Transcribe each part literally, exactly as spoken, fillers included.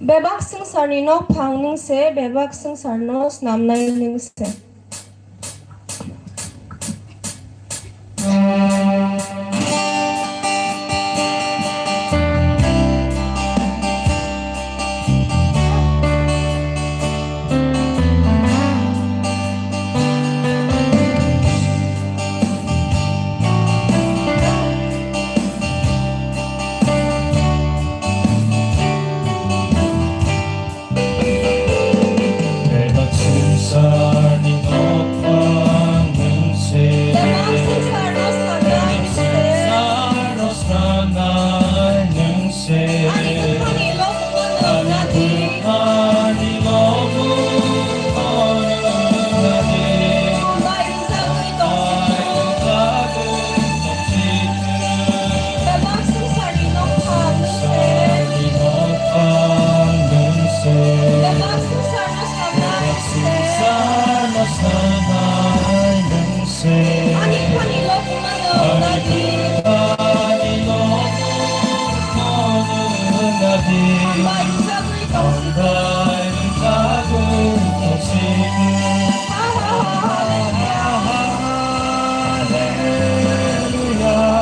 Bebak swngcharni nokphang nwng se, bebak swngcharno snamnai nwng se. Bebak swngcharni nokphang nwng se. Bebak swngcharno snamnai nwng se. Bebak swngcharno snamnai nwng se. Ani bwkhani lobukno nwng nadi. Ani bwkhani lobukno nwng nadi. Hambai rwjagwi tong sidi. Hambai rwjagwi tong sidi. Bebak swngcharni nokphang nwng se. Swngcharni nokphang nwng se. Bebak swngcharno snamnai nwng se. Bebak swngcharno snamnai nwng se. Ani bwkhani lobukno nwng nadi. Ani bwkhani lobukno nwng nadi. Hambai rwjagwi tong sidi. Hambai rwjagwi tong sidi. Ha, ha, ha, hallelujah. Hallelujah.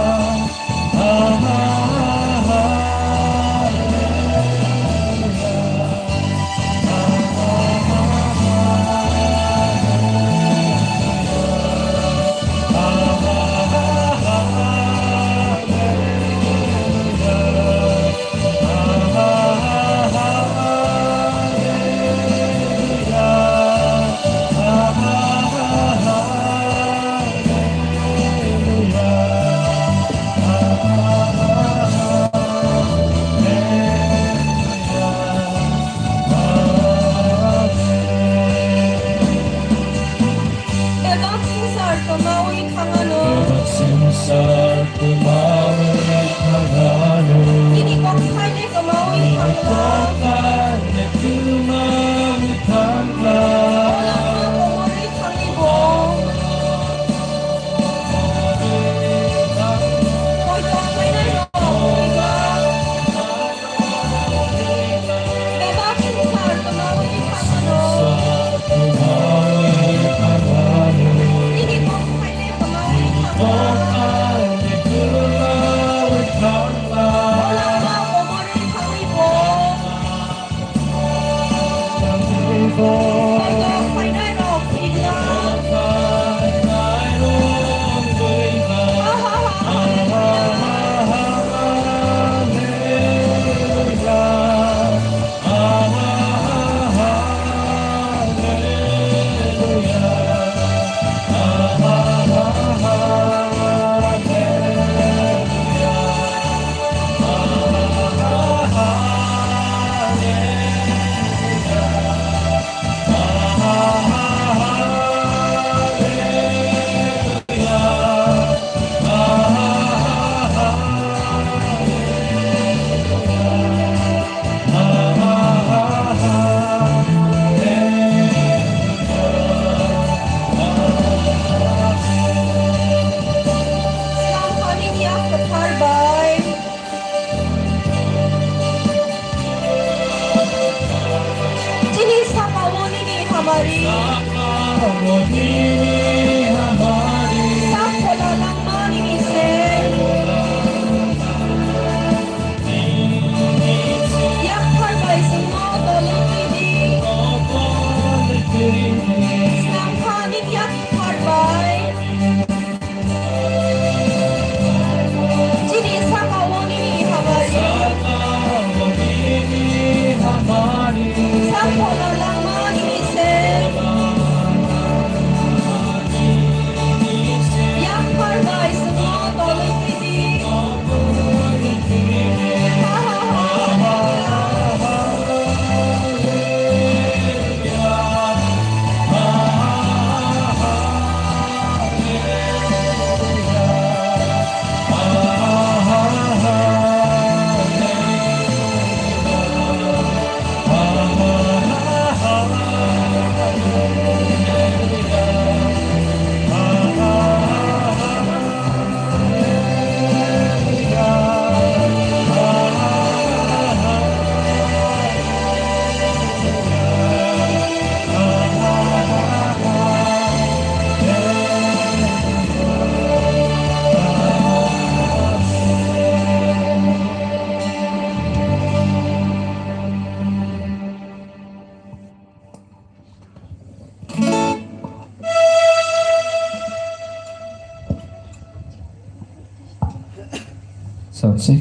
Bebak swngchar kwmawi thang ano. Bebak swngchar kwmawi thang ano. Nini kok phaile kwmawi thang la. Nini kok phaile kwmawi thang la. O lama komorwi thangwi bo. Komorwi thangwi bo. Poito khlainai rok. Bebak swngchar kwmawi thang ano. Nini kok phaile kwmawi thang ano. O lama komorwi thangwi bo. Poito khlainai rok phirna. Ha, ha, ha, ha. Swkang thani yak kwthar bai. Chini sakao nini hamari. Sakao nini hamari. Sak phola langma nini se. Yak phar bai singmo tolwi twi di. Swkang thani yak phar bai. Chini sakao nini hamari. Sakao nini hamari. Sak phola langma nini se. Check.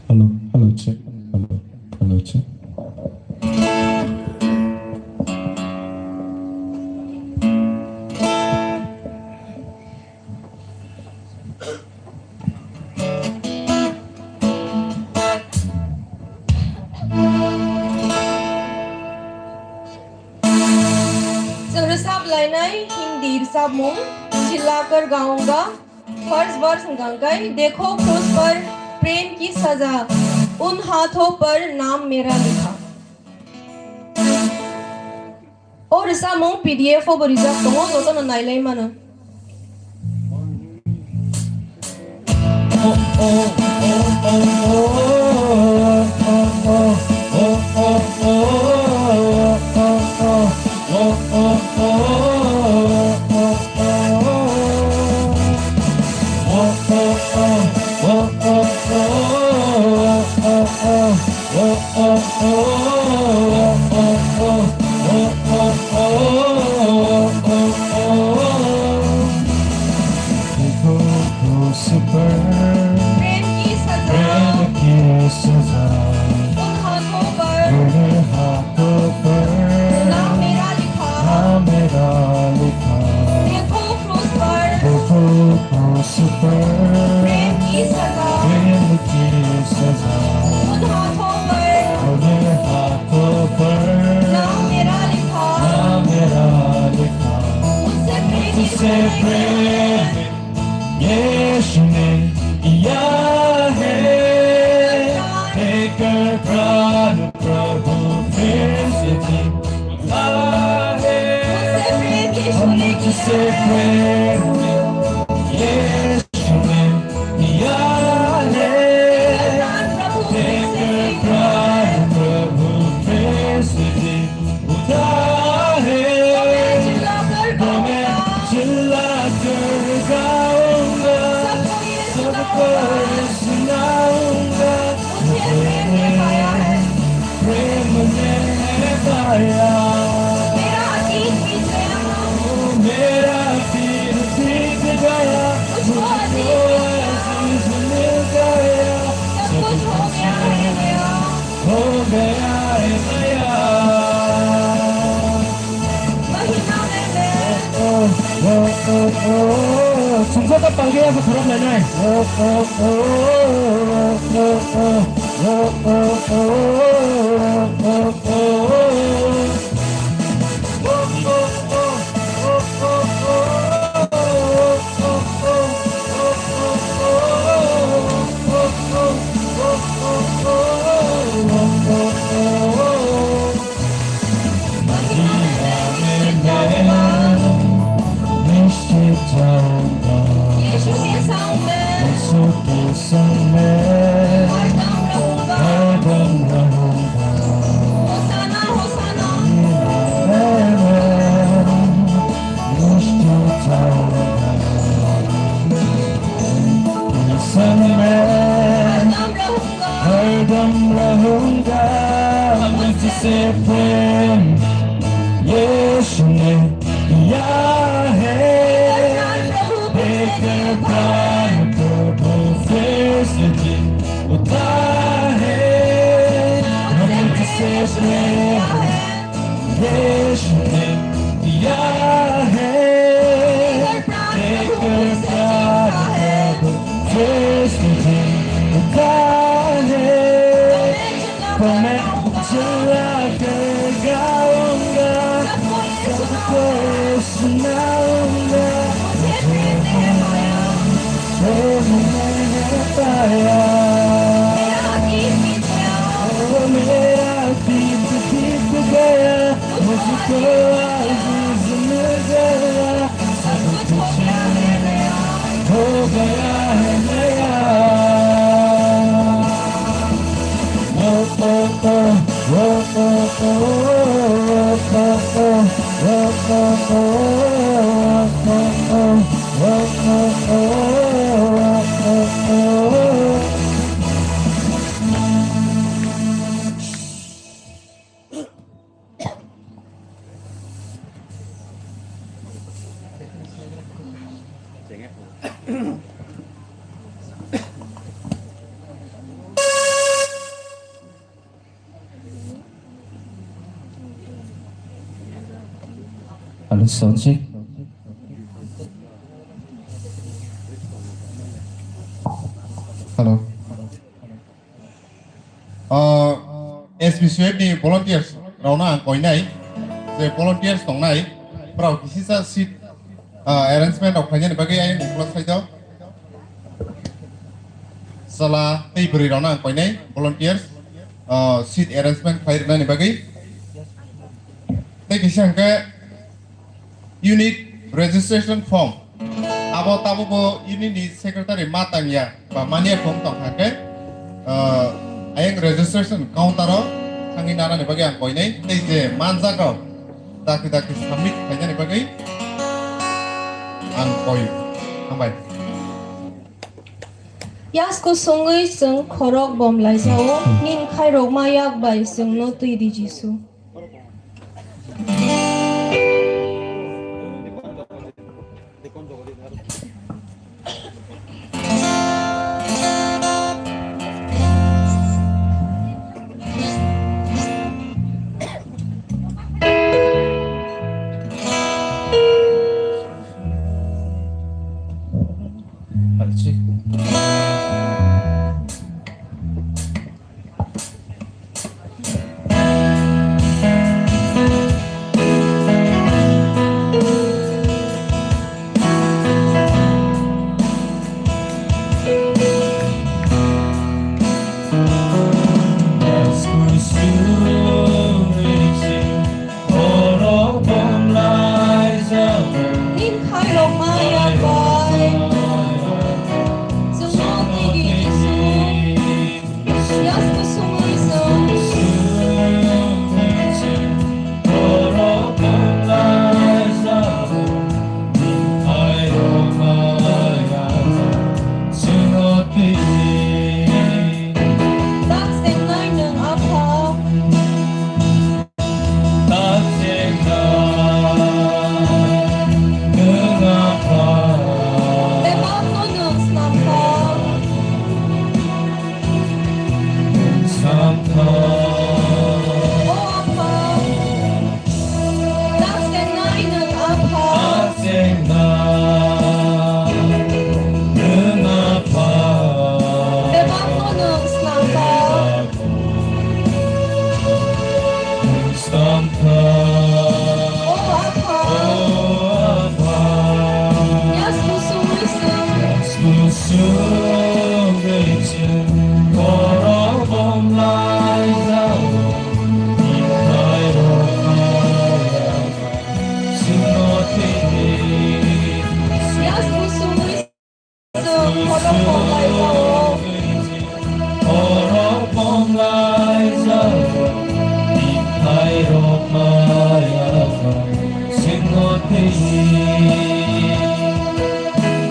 Hello, hello, check. Hello, hello, check. Chwng rwchap lainai Hindi rwchapmung Chilla Kar Gaunga, first verse hwnkha khe, "Dekho khush par prem ki saza, un hathon par naam mera likha." O rwchapmung P D F o bo rijak tongo, jotono nailai mano. प्रेम की सजा। प्रेम की सजा। उन हाथों पर। उन हाथों पर। नाम मेरा लिखा। नाम मेरा लिखा। देखो क्रूस पर। देखो क्रूस पर। प्रेम की सजा। प्रेम की सजा। उन हाथों पर। उन हाथों पर। नाम मेरा लिखा। नाम मेरा लिखा। मुझसे प्रेम मुझसे प्रेम यीशु ने किया है, देकर प्राण प्रभु फिर से जी उठा है। मुझसे प्रेम यीशु ने मुझसे किया है। प्रेम यीशु ने किया है, देकर प्राण प्रभु फिर से जी उठा है। तो मैं चिल्ला कर गाऊंगा, सबको ये सुनाऊंगा, मुझे प्रेम ने पाया है। प्रेम ने पाया। मेरा अतीत बीत गया। मेरा अतीत बीत गया। मुझको अजीज मिल गया। सब कुछ हो गया है नया। हो गया है नया। Sumsok ka pangkaya sa khorok lainai. निश्चित जाऊंगा। यीशु के संग में। यीशु के संग में। हरदम रहूंगा। हरदम रहूंगा। होसाना, होसाना। मैं निश्चित जाऊंगा। संग में। हरदम रहूंगा। हरदम रहूंगा। मुझसे प्रेम यीशु ने किया है। देकर प्राण प्रभु फिर से जी उठा है। मुझसे प्रेम यीशु ने दिया है, देकर प्राण प्रभु फिर से जीता है। तो मैं चिल्ला कर गाऊंगा, सबको ये सुनाऊंगा, मुझे प्रेम ने पाया। प्रेम ने पाया। मेरा अतीत बीत गया। ओ मेरा अतीत बीत गया, मुझको अजीज मिल गया। सब कुछ हो गया है नया। हो गया है नया। ओ, ओ, ओ, ओ, ओ, ओ। Hello, sound check. Hello. Uh, S B C F ni volunteers rokno ang koinai, je volunteers tongnai, borok kisisa seat, uh, arrangement rok khlainani bagwi ayang ukla side o. Chwla tei bwrwi rokno ang koinai volunteers, uh, seat arrangement khlai rwnani bagwi. Tei kisa hwnkhe unit registration form. Abo tabukbo unit ni secretary ma tangya ba manya kong tong kha khe, ah, ayang registration counter o thangwi nanani bagwi ang koinai. Tei je manjak rok dakti dakti submit khainani bagwi ang koi. Hambai. Yasku sungwi chwng khorok bom laijao, nin khairokma yak bai chwngno twi di Jisu. Nin khairokma yak bai chwngno twi di Jisu. Yasku sungwi chwng. Tak chengnai nwng Apha. Bebakno nwng snam kha. O Apha, tak chengnai nwng Apha. Bebakno nwng snam kha. O Apha, yasku sungwi chwng. Yasku sungwi chwng khorok bom laijao.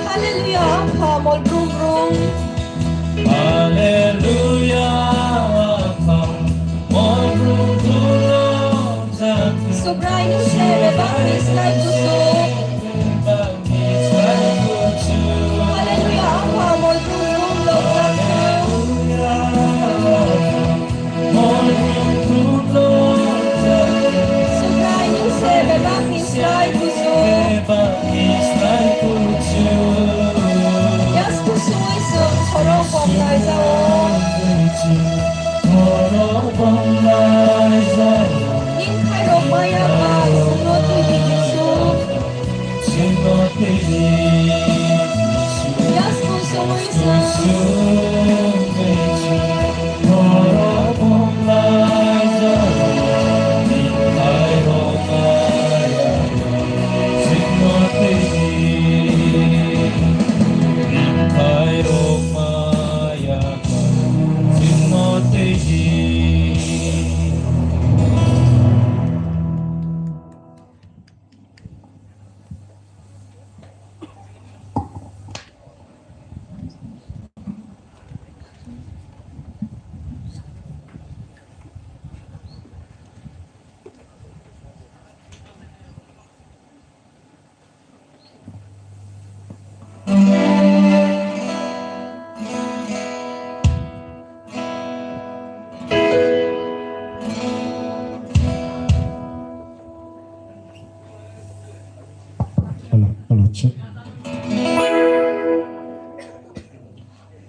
Hallelujah, Apha, mol brum brum. Hallelujah, Apha, mol brum brum. Subraiyung se bebak ni slai kuchuk. Hallelujah, Apha, mol brum brum lobjak kha. Subraiyung se bebak ni slai kuchuk. Yasku sungwi chwng khorok bom laijao. Nin khairokma yak bai chwngno twi di Jisu. Yasku sungwi chwng.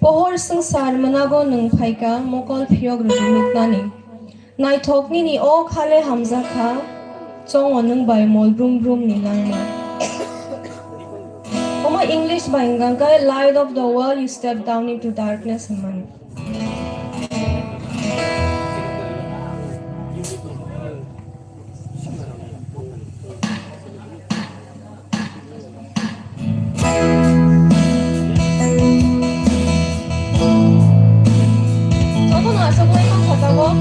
Pohor swngchar mwnago nwng phaikha mokol phiyok rwdi nuknani. Naithok nini o khale hamjakha, chongo nwng bai mol brum brum ni langma. Omo English bai wngkha khe, "Light of the world, you step down into darkness," hwnmani. Jotono aswk lai mankha tabok.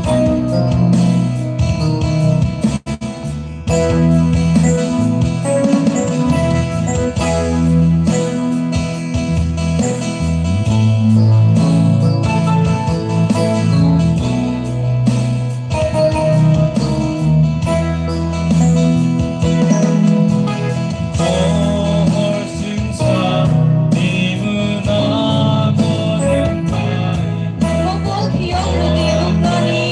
Mokol phiyok rwdi nuknani.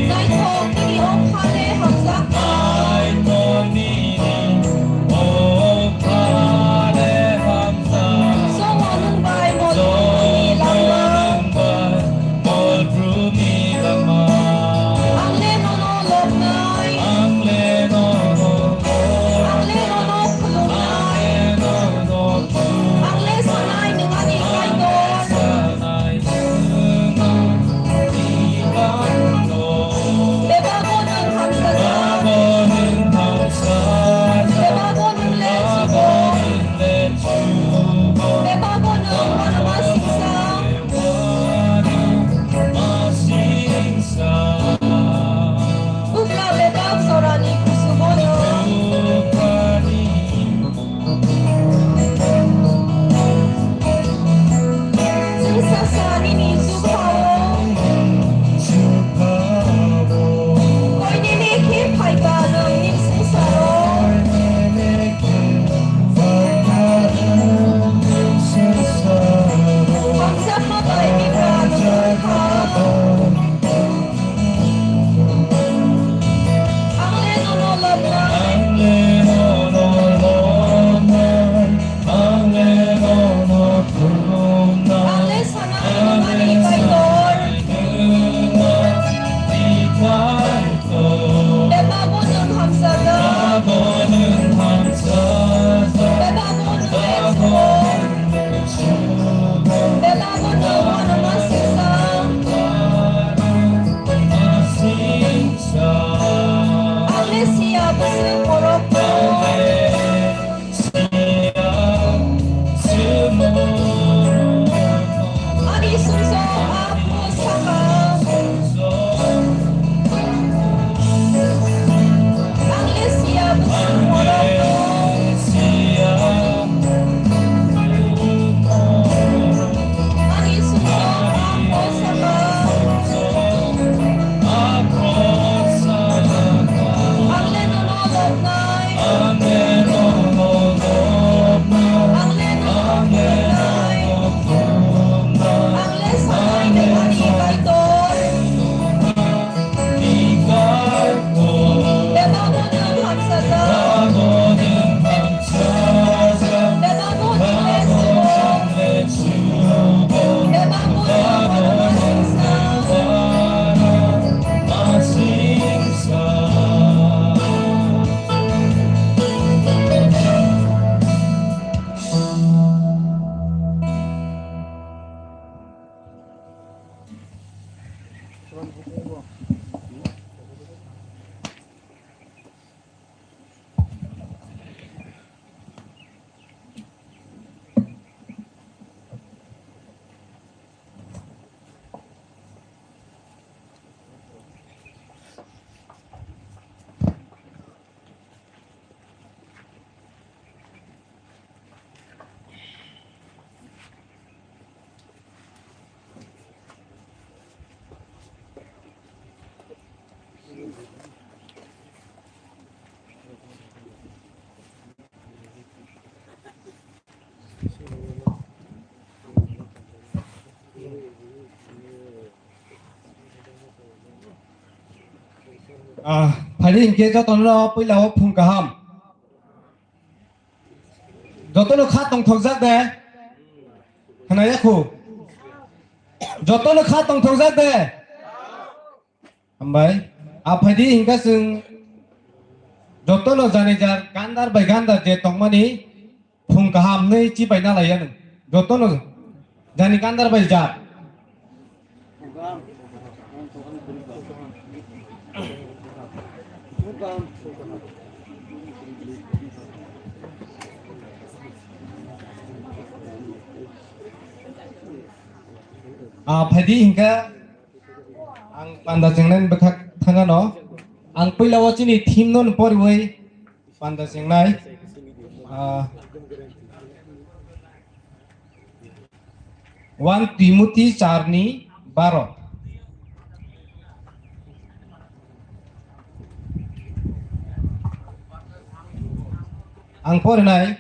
Naithok nini o khale hamjakha. Chongo nwng bai mol brum brum ni langma. Ang le nono lobnai. Ang le nono khulumnai. Ang le sanai nwng ani Kaitor. Bebago nwng hamsajak. Bebago nwng le chugo. Bebago nwng uanama singsa. Bukla bebak jorani kusugo nwng. Chwngsacha nini chuphao. Koinene khe phaiba nwng nini swngcharo. Hamjakma bai bibra nwng wngkha. Ang le nono lobnai. Ang le nono lobnai. Ang le nono khulumnai. Ang le sanai nwng ani Kaitor. Ang le sanai nwng ani Kaitor. Bebabo nwng hamsajak. Bebabo nwng hamsajak. Bebabo nwng lechugo. Bebabo nwng uanama singsa. Ang le sia bwswk borok. Ani sumsok a bwsaka. Ang le sia bwswk borok. Ani sumsok a bwsaka. Ang le nono lobnai. Ang le nono lobnai. Ang le nono lobnai. Ang le sanai nwng ani Kaitor. Bebabo nwng hamsajak. Bebabo nwng lechugo. Bebabo nwng uanama singsa. Ah, phaidi hinkhe jotono puila o phung kaham. Jotono kha tongthokjak de? Khnaya khu? Jotono kha tongthokjak de? Hambai. Aphaidi hingka chwng jotono jani jar gandar bai gandar je tongmani phung kaham nwi chibai na laiya nwng. Jotono jani gandar bai jar. Ah, phaidi hingka ang panda chengnai bwkhak thangano. Ang puila o chini theme no poriwi panda chengnai. Ah, One Timothy charni baro. Ang porinai,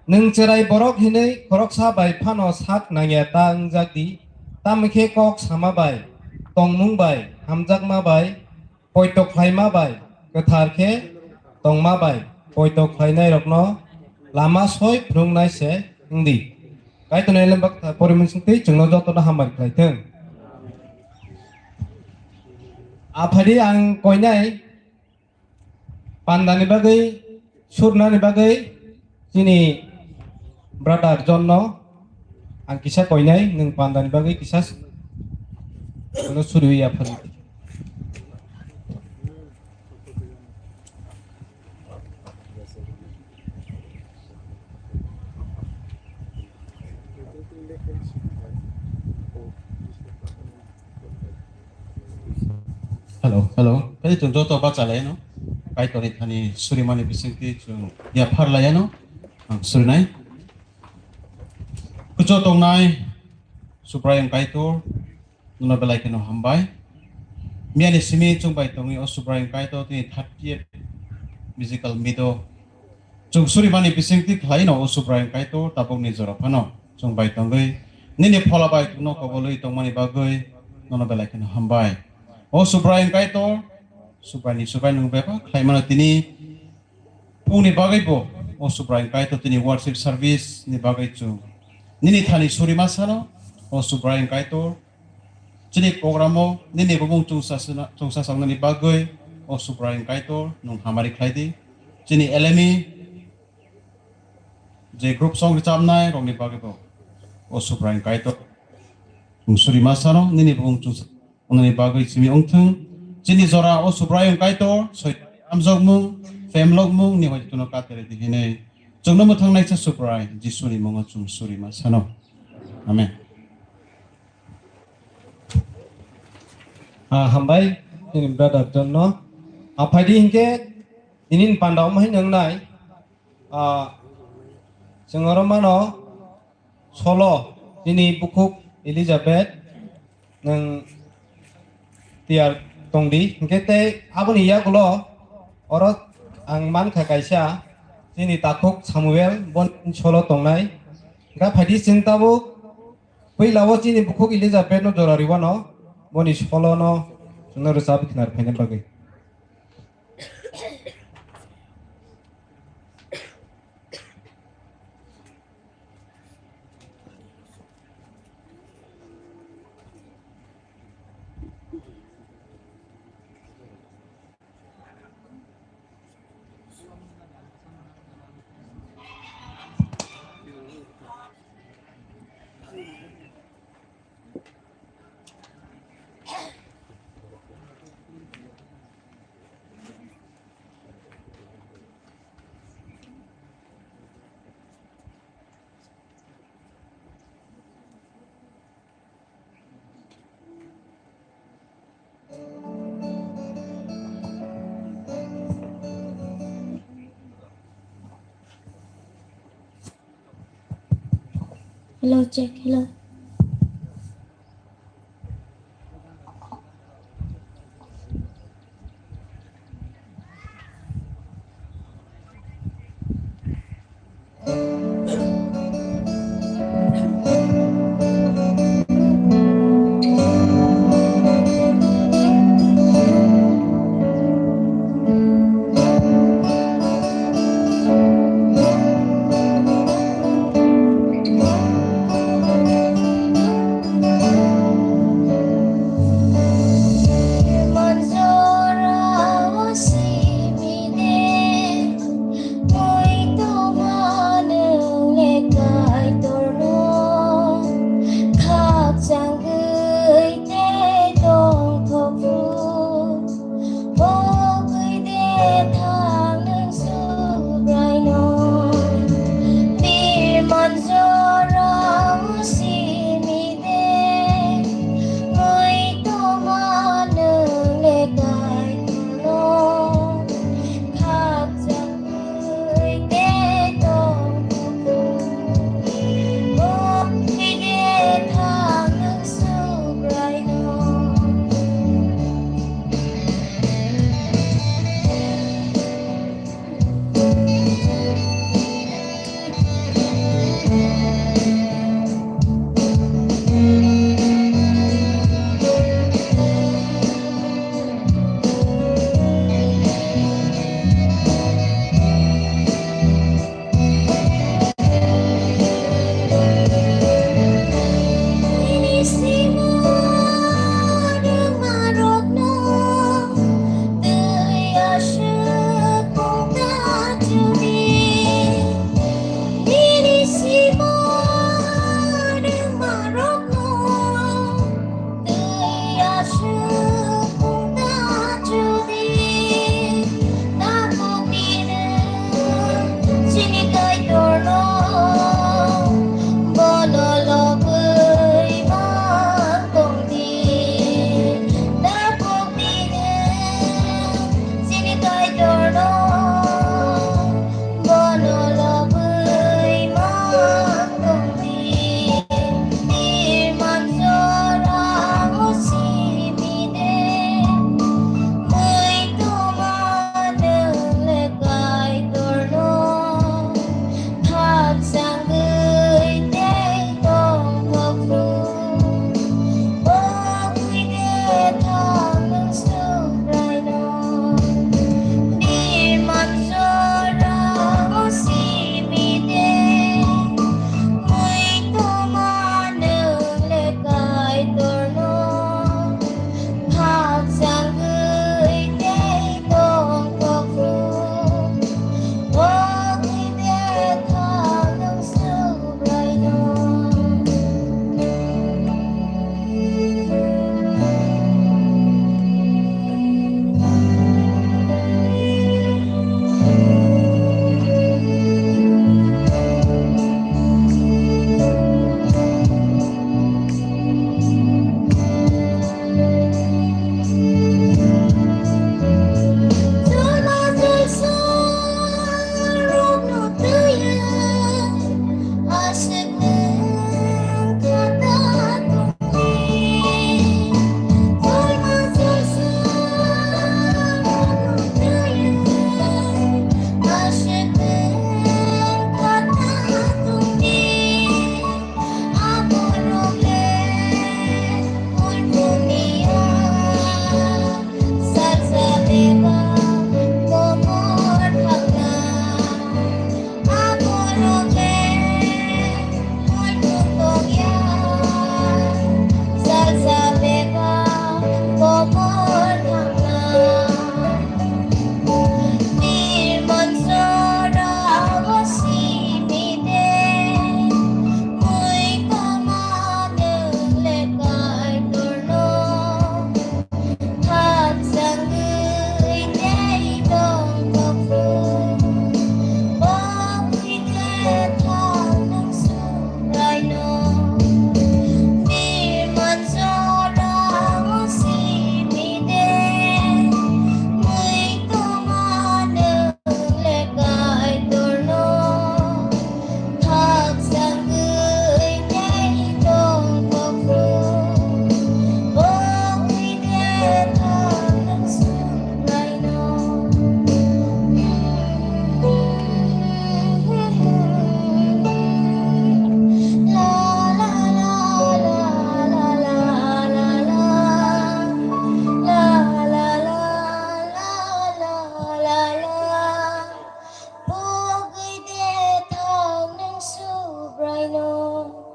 nwng cherai borok hinwi khoroksa bai phano sak nangya ta wngjak di, tamokhe kok sama bai, tongmung bai, hamjakma bai, poito khlaima bai, kwthar khe tongma bai, poito khlainairokno lama soi phrwngnai se wng di. Kaitorni elembak porimin singtwi chwngno jotono hamari khlai thung. Aphari ang koinai pandani bagwi, surnani bagwi, chini brother John no ang kisa koinai, nwng pandani bagwi kisa s-, ano suriwi aphari. Hello, hello. Kaitor joto bachalai no. Kaitorni thani surimani bisingtwi chwng yaphar laiya no. Ang surinai. Kucho tongnai Subraiyung Kaitor, nono belai kheno hambai. Miyani simi chwng bai tongwi o Subraiyung Kaitor tini thirtieth musical meet o chwng surimani bisingtwi khlai no o Subraiyung Kaitor tabukni jora phano chwng bai tongwi nini phola bai chwngno kobolwi tongmani bagwi nono belai kheno hambai. O Subraiyung Kaitor, Subraiyungni Subraiyung bebak khlaimano tini Phungni bagwi bo o Subraiyung Kaitor tini worship service ni bagwi chwng nini thani surima sano o Subraiyung Kaitor chini program o nini bumung chwngsa sina-, chwngsa sangnani bagwi o Subraiyung Kaitor nwng hamari khlai di. Chini L M E je group song rwchapnai rokni bagwi bo o Subraiyung Kaitor nwng surima sano nini bumung chwngsa Ononi bagwi simi wngthung. Chini jora o Subraiyung Kaitor, soitani amjokmung, phemlokmung ni hoi jotono katere di hinwi. Chwngno mwthang naisa Subrai, Jisuni mungo chwng surima sano. Amen. Ah, hambai, chini brother John no. Ah, phaidi hinkhe, nini panda omo hai nang nai. Ah, chwng oro mano, Solo, chini bukhuk Elizabeth, nwng tiyar tongdi. Hinkhe tei aboni yagulo oro ang mankha kaisa chini takhuk Samuel, boni solo tongnai. Hinkhe phaidi chwng tabuk puila o chini bukhuk Elizabeth no jora riwano, boni solo no chwngno rwchap khna rwphaina bagwi. Hello, check, hello.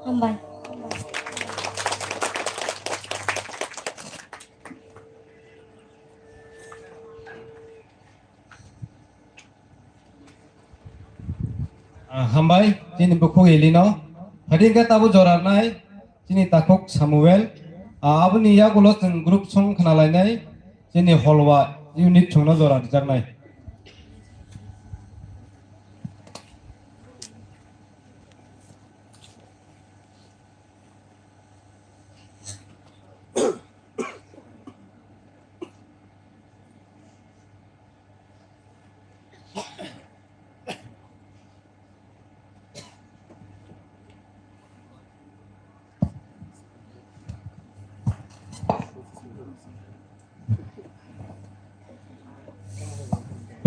Hambai. Ah, hambai, chini bukhuk Elino. Phadi hwnkhe tabuk jora nai, chini takhuk Samuel. Ah, aboni yagulo chwng group song khna lainai, chini Holwa unit songno jora rijaknai.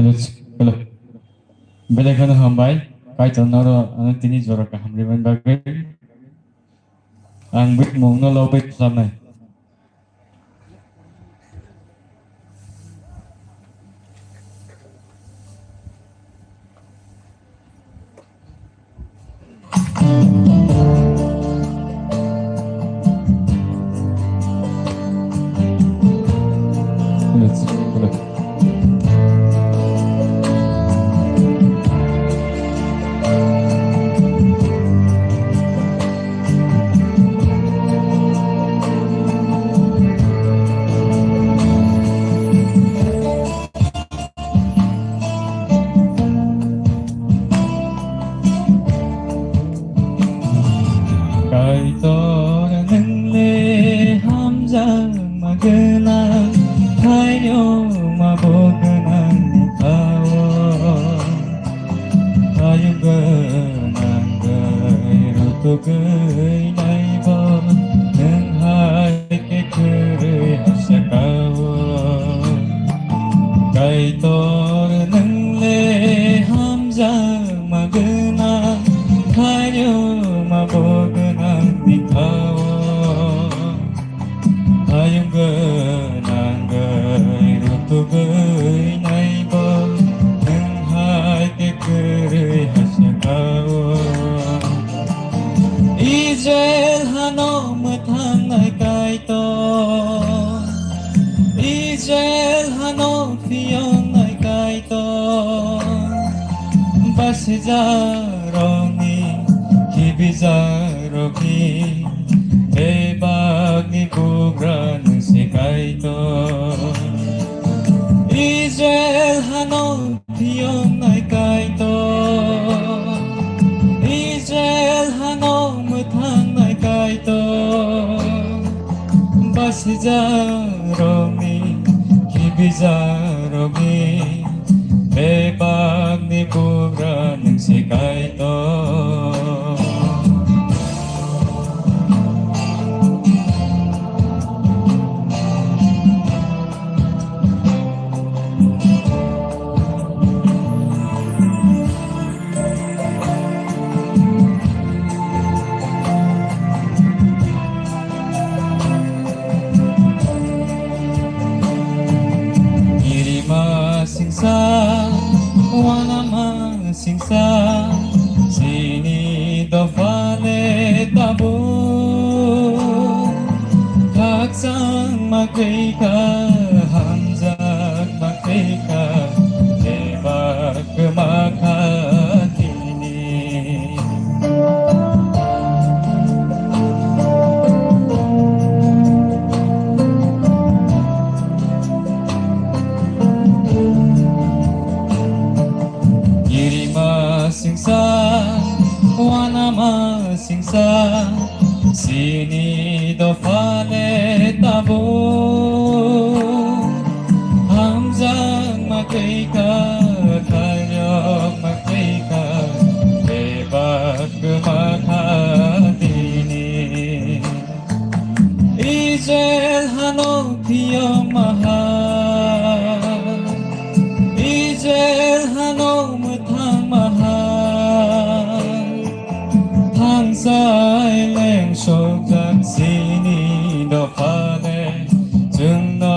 Hello, hello. Belai kheno hambai, Kaitor noro ano tini jora kaham rimani bagwi. Ang bini mungno lobwi khlamnai. Kaitor nwng le hamjakma gwnang, phaiyungma bo gwnang ni kha-o. Phaiyung gwnang bai rutugwi naibo nwng hai khe kwrwi ha saka-o. Kaitor nwng le hamjakma gwnang, phaiyungma bo gwnang ni kha-o. Phaiyung gwnang bai rutugwi naibo nwng hai khe kwrwi ha saka-o. Israel hano mwthangnai Kaitor, Israel hano phiyoknai Kaitor, basijakrokni, khibijakrokni bebakni bugra nwng se Kaitor. Israel hano phiyoknai Kaitor, Israel hano mwthangnai Kaitor, basijakrokni, khibijakrokni bebakni bugra nwng se Kaitor. Kirima singsa, wanama singsa, chini dopha le tabuk khakchangma khe kha, hamjakma khe kha, bebak kwma kha tini. Kirima singsa, wanama singsa, chini dopha le tabuk hamjakma khe kha, khairokma khe kha, bebak kwma kha tini. Israel hano phiyokma ha, Israel hano mwthangma ha. Thangsai lengsokjak chini dopha le, chwngno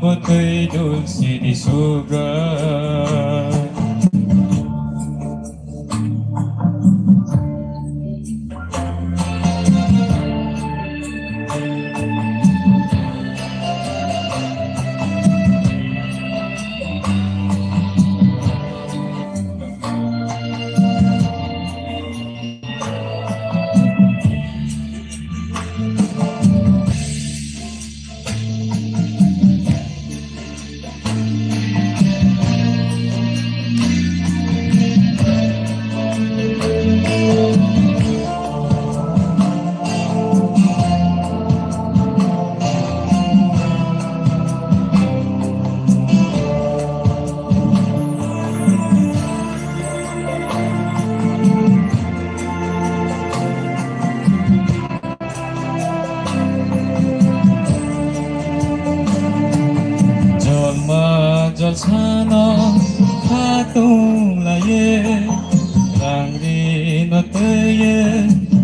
bwtwi dul sidi sugra.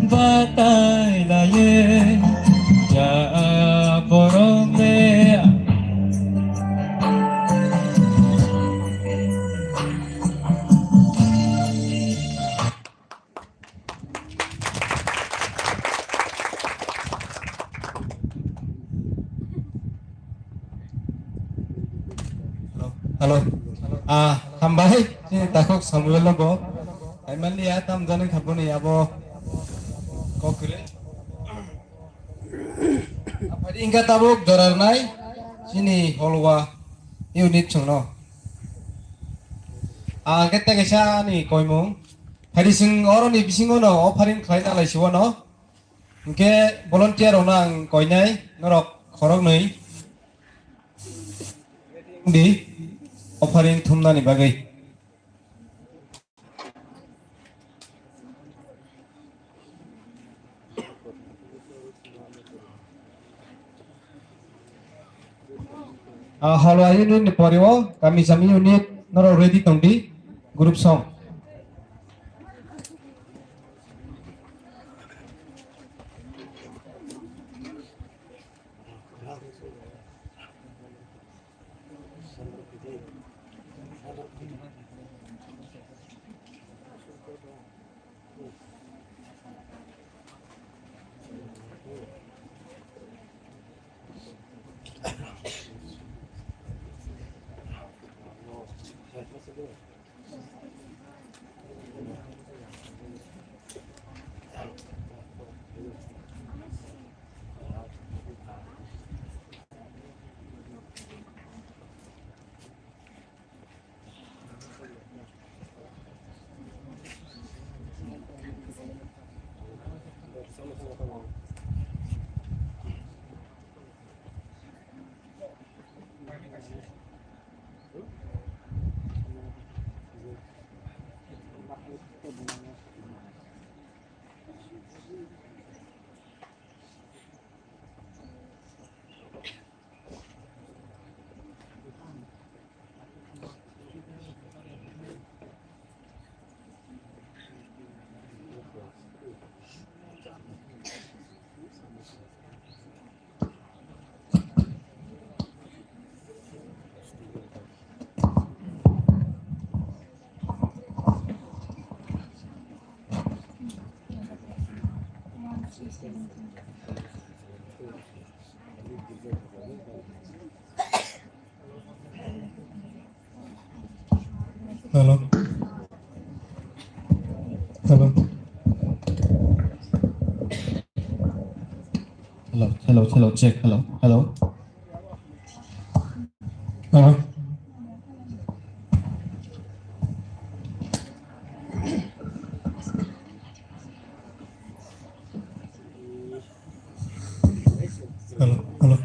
Batai laye ja borok le. Hello. Ah, hambai. Chini takhuk Samuel no bo. Ai mali ya tam jani khabuni abo. Kokre. Aphari ingka tabuk jorar nai. Chini holwa unit chungno. Ah, kete kesa ni koimung. Phari sing oro ni bisingo no offering khlai na lai siwo no. Hingke volunteer rokno ang koinai, norok khoroknwi di offering thumnani bagwi. Ah, Halwa unit ni pori o, kami sami unit, norok ready tong di, group song. Hello. Hello. Hello, hello, hello, check, hello, hello. Hello. Hello, hello.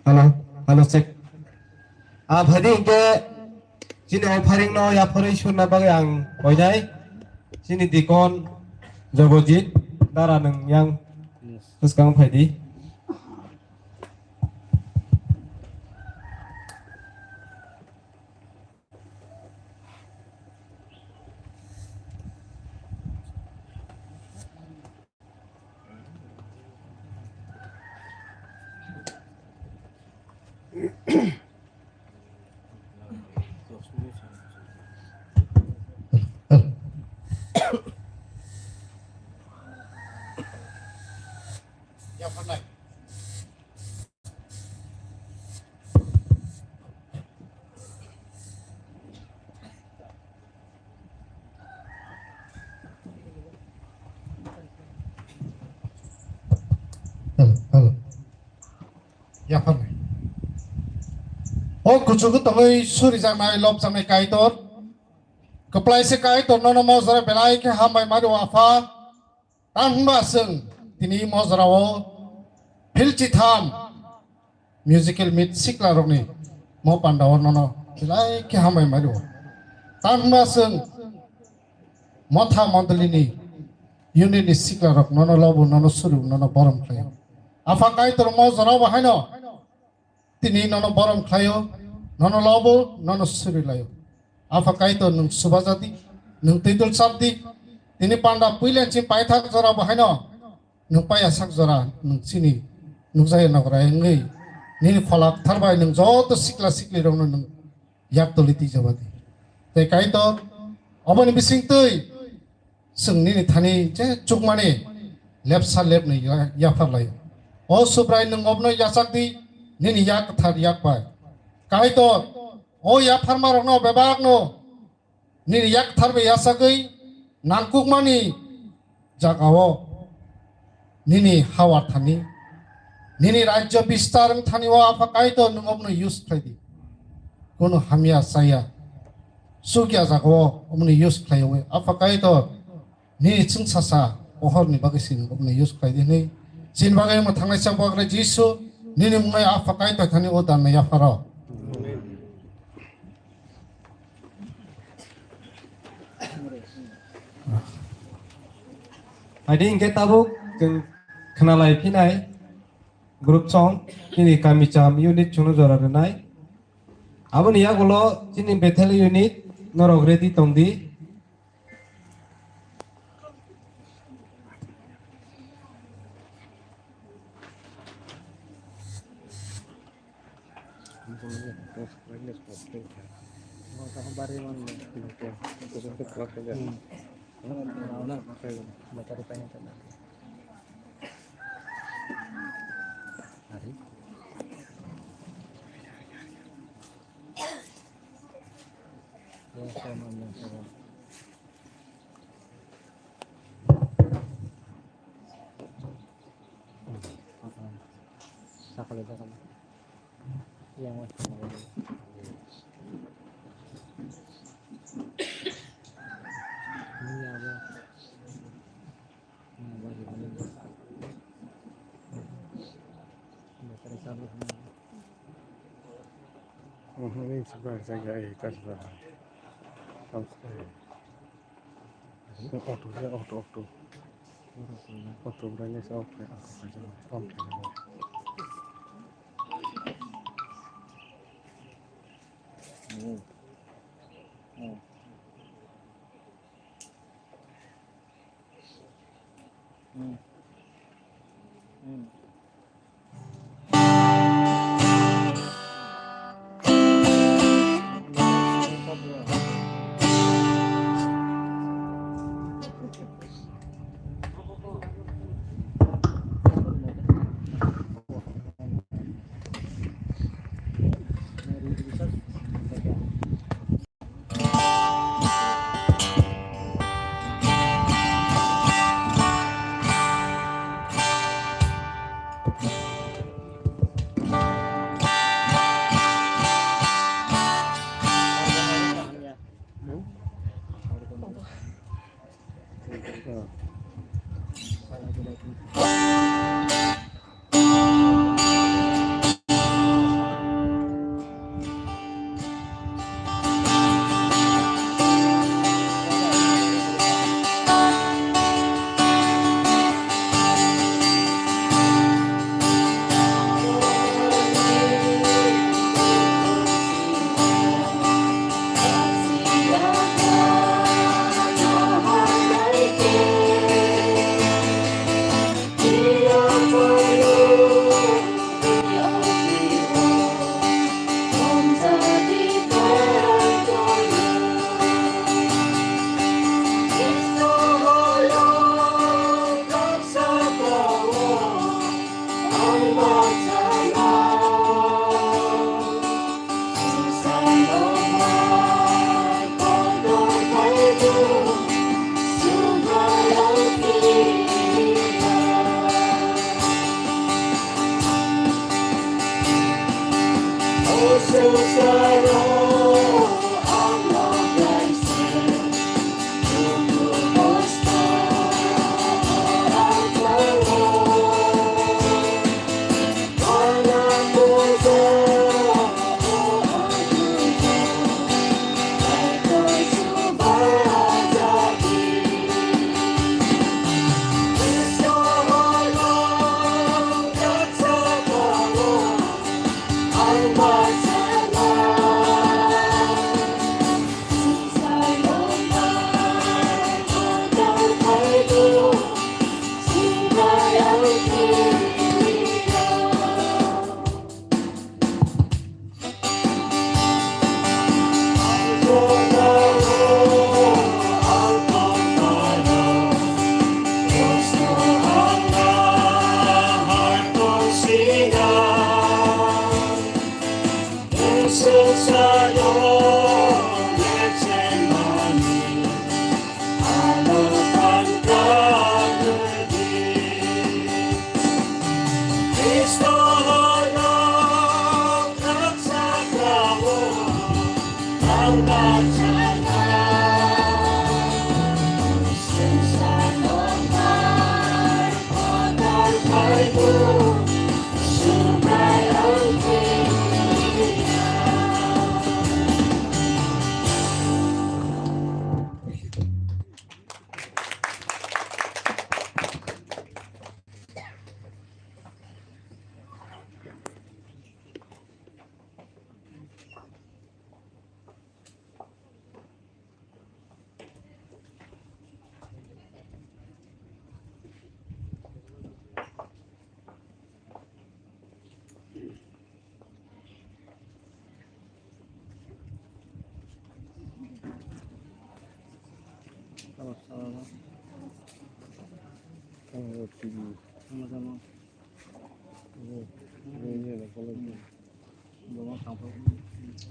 Hello, hello, check. Ah, phadi hingke chini offering no yapharwi surna bagwi ang koinai. Chini dikon Jogojit dara nung yang bwskang phaidi. Hello, hello. Yapharnai. O kuchugo tongwi surijaknai lobjaknai Kaitor. Kwplaisa Kaitor nono mojora belai khe hambai mari o Apha. Tamo hwnba chwng tini mojorao philchitham musical meet siklarokni mo pandao nono belai khe hambai mari o. Tamo hwnba chwng motha mondolini unitni siklarok nono lobo, nono suru, nono borom khlaio. Apha Kaitor mojorao bo haino tini nono borom khlaio, nono lobo, nono suri laio. Apha Kaitor nwng subajadi, nwng twidul chapdi, tini panda puilensi paithak jora bo haino nwng paiya sak jora nwng chini nukjaya nagra wngwi nini phola kthar bai nwng joto sikla sikli rokno nwng yak toli twijabadi. Tei Kaitor, oboni bisingtwi chwng nini thani je chukmani lepsa lepnwi ya-, yaphar laio. O Subrai, nwng obno yachak di, nini yak kwthar yak bai. Kaitor, o yapharmarokno bebakno nini yak kwthar bai yachagwi nangkukmani jagao nini hawar thani, nini rajyo bistar wng thani o Apha Kaitor nwng obno use khlai di. Kunu hamya chaya, chukya jagao obno use khlai o Apha Kaitor nini chwngsasa pohorni bagwi se nwng obno use khlai di hwnwi. Chini bagwi omo thangnai chak bagra Jisu, nini mungwi Apha Kaitor thani o dan no yapharo. Adi hingke tabuk chwng khwnalai phinai group song chini kami cham unit chwngno jora rwnai. Aboni yagulo chini Bethel unit norok ready tongdi. Auto, auto, auto. Auto, auto.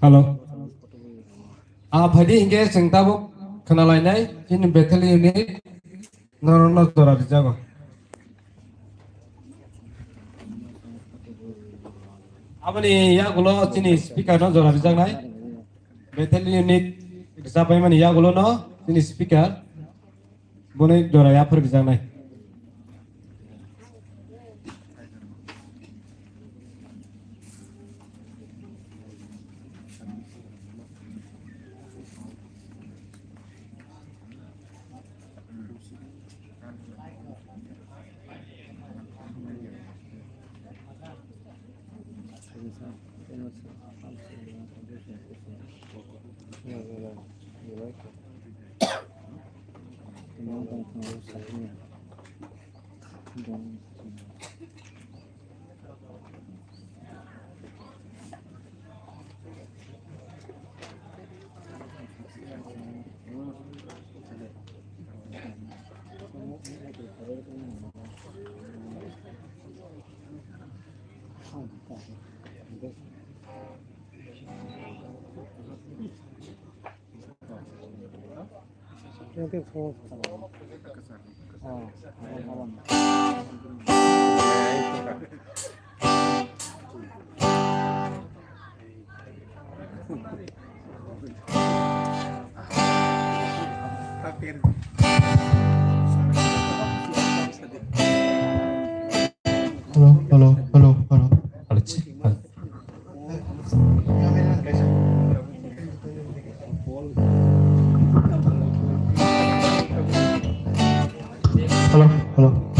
Hello. Ah, phaidi hinkhe chwng tabuk khwnalainai chini Bethel unit norokno jora rijago. Aboni yagulo chini speaker no jora rijaknai. Bethel unit rijapaimani yagulo no chini speaker. Boni jora yaphar rijaknai. Hello, hello, hello, hello. Hello, chi-, hello. Hello, hello.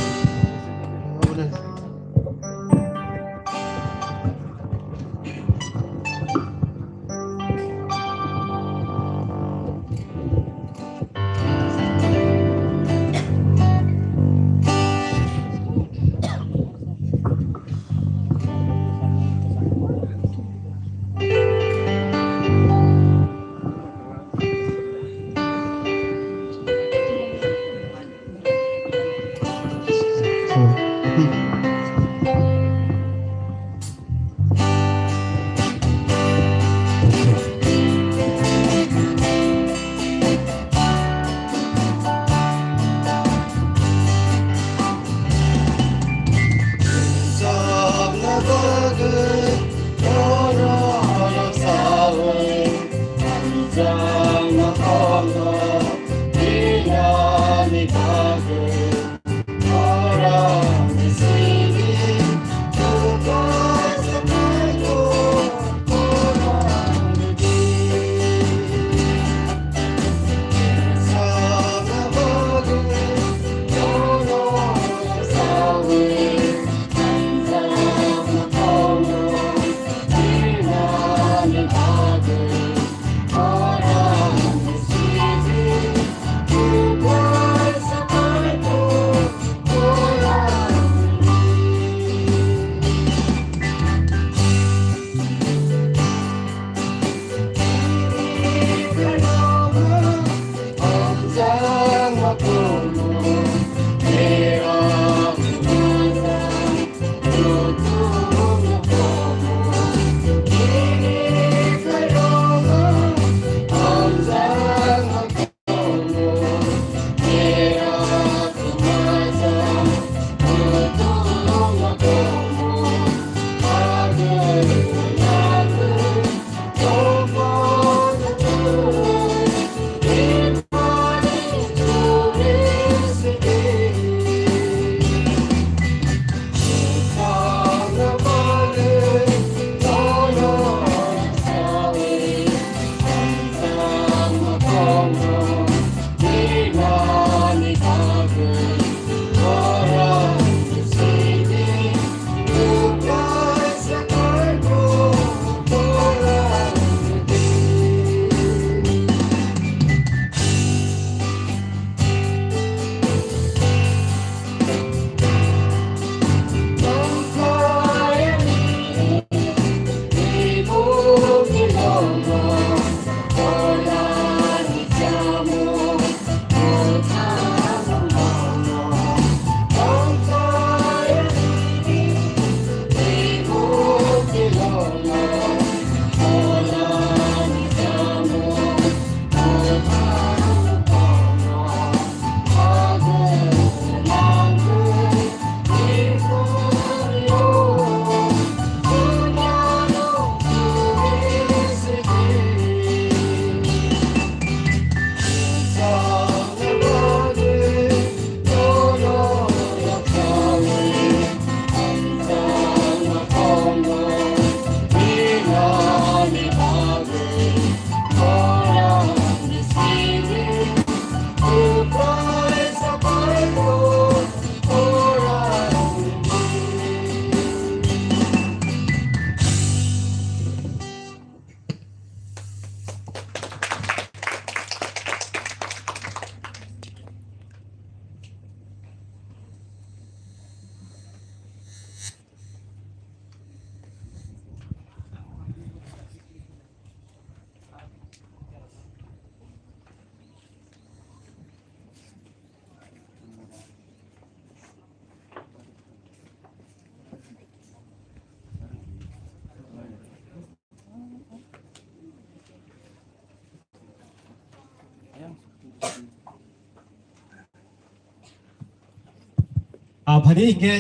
Aphani hingke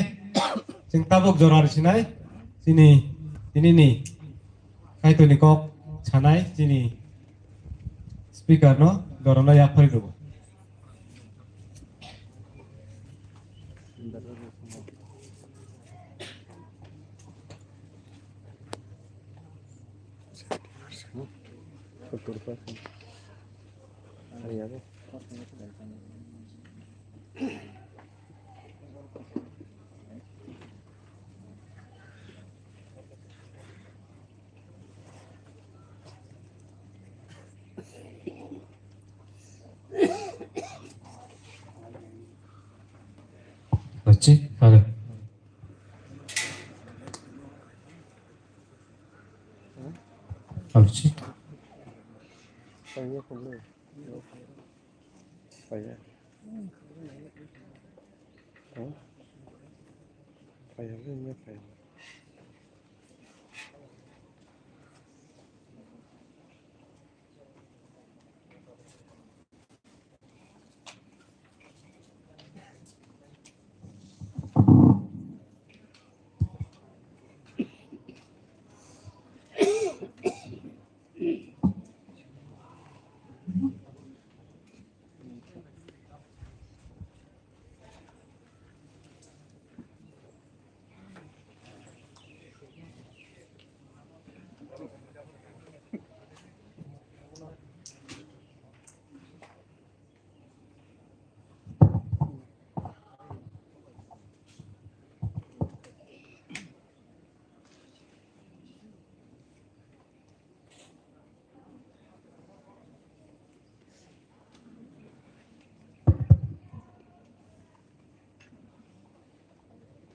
chwng tabuk jora rwsinai chini tinini Kaitorni kok sanai chini speaker no jorano yak phari rwgo. Achi, ada. Achi.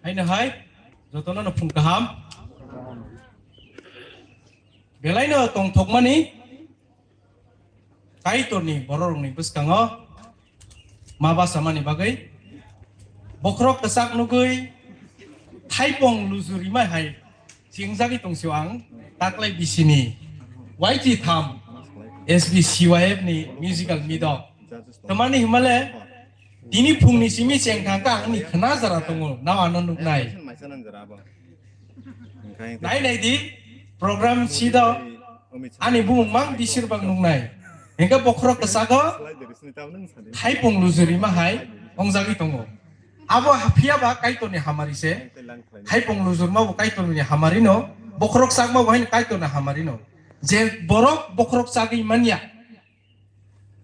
Haino hai, jotono no phung kaham. Belaino tongthokmani Kaitorni bororokni bwskango ma basamani bagwi bokhorok kwchak nugwi thaipong lujurima hai thingjagwi tongsio ang taklai bisini Y T tham S B C Y F ni musical meet o. Tamani himale tini phungni simi chengthang ka angni khna jara tongo, nao ano nuknai. Nai nai di, program sida ani bumung mang bisir bang nungnai. Hingke bokhorok kwchago thaipung lujurima hai ongjagwi tongo. Abo phiya ba Kaitorni hamari se. Thaipung lujurma bo Kaitorni hamari no, bokhorok chakma bo haino Kaitorni hamari no. Je borok bokhorok chagwi manya.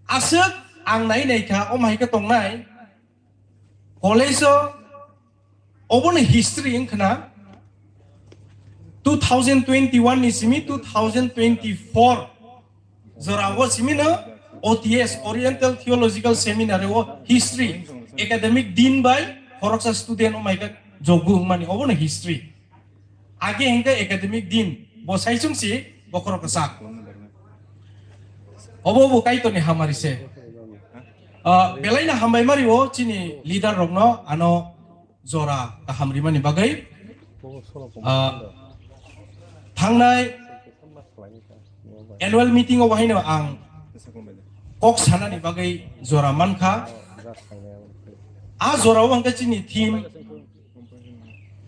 Aswk ang nai nai kha, omo hai khe tongnai. College o obono history wngkhna two thousand twenty-one ni simi two thousand twenty-four jora o simi no O T S, Oriental Theological Seminary o history academic din bai khoroksa student wngmai khe jogu wngmani obono history. Age hingke academic din bo saichung si bokhorok kwchak. Obo bo Kaitorni hamari se. Ah, belaino hambai mari o chini leader rokno ano jora kaham rimani bagwi. Ah, thangnai annual meeting o bahaino ang kok sanani bagwi jora mankha. A jora o hingke chini theme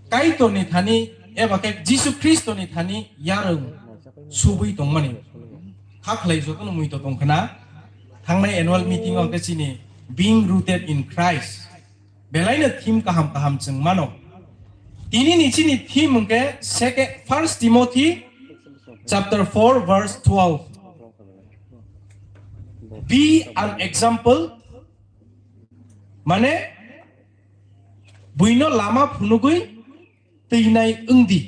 Kaitorni thani eba khe Jisu Khristoni thani yarwng subui tongmani. Kha khlai jotono muito tongkhna. Thangnai annual meeting o khe chini Being Rooted in Christ. Belaino theme kaham kaham chwng mano. Tini ni chini theme hwnkhe second, First Timothy chapter four verse twelve. Be an example, mane buino lama phunugwi twinai wngdi.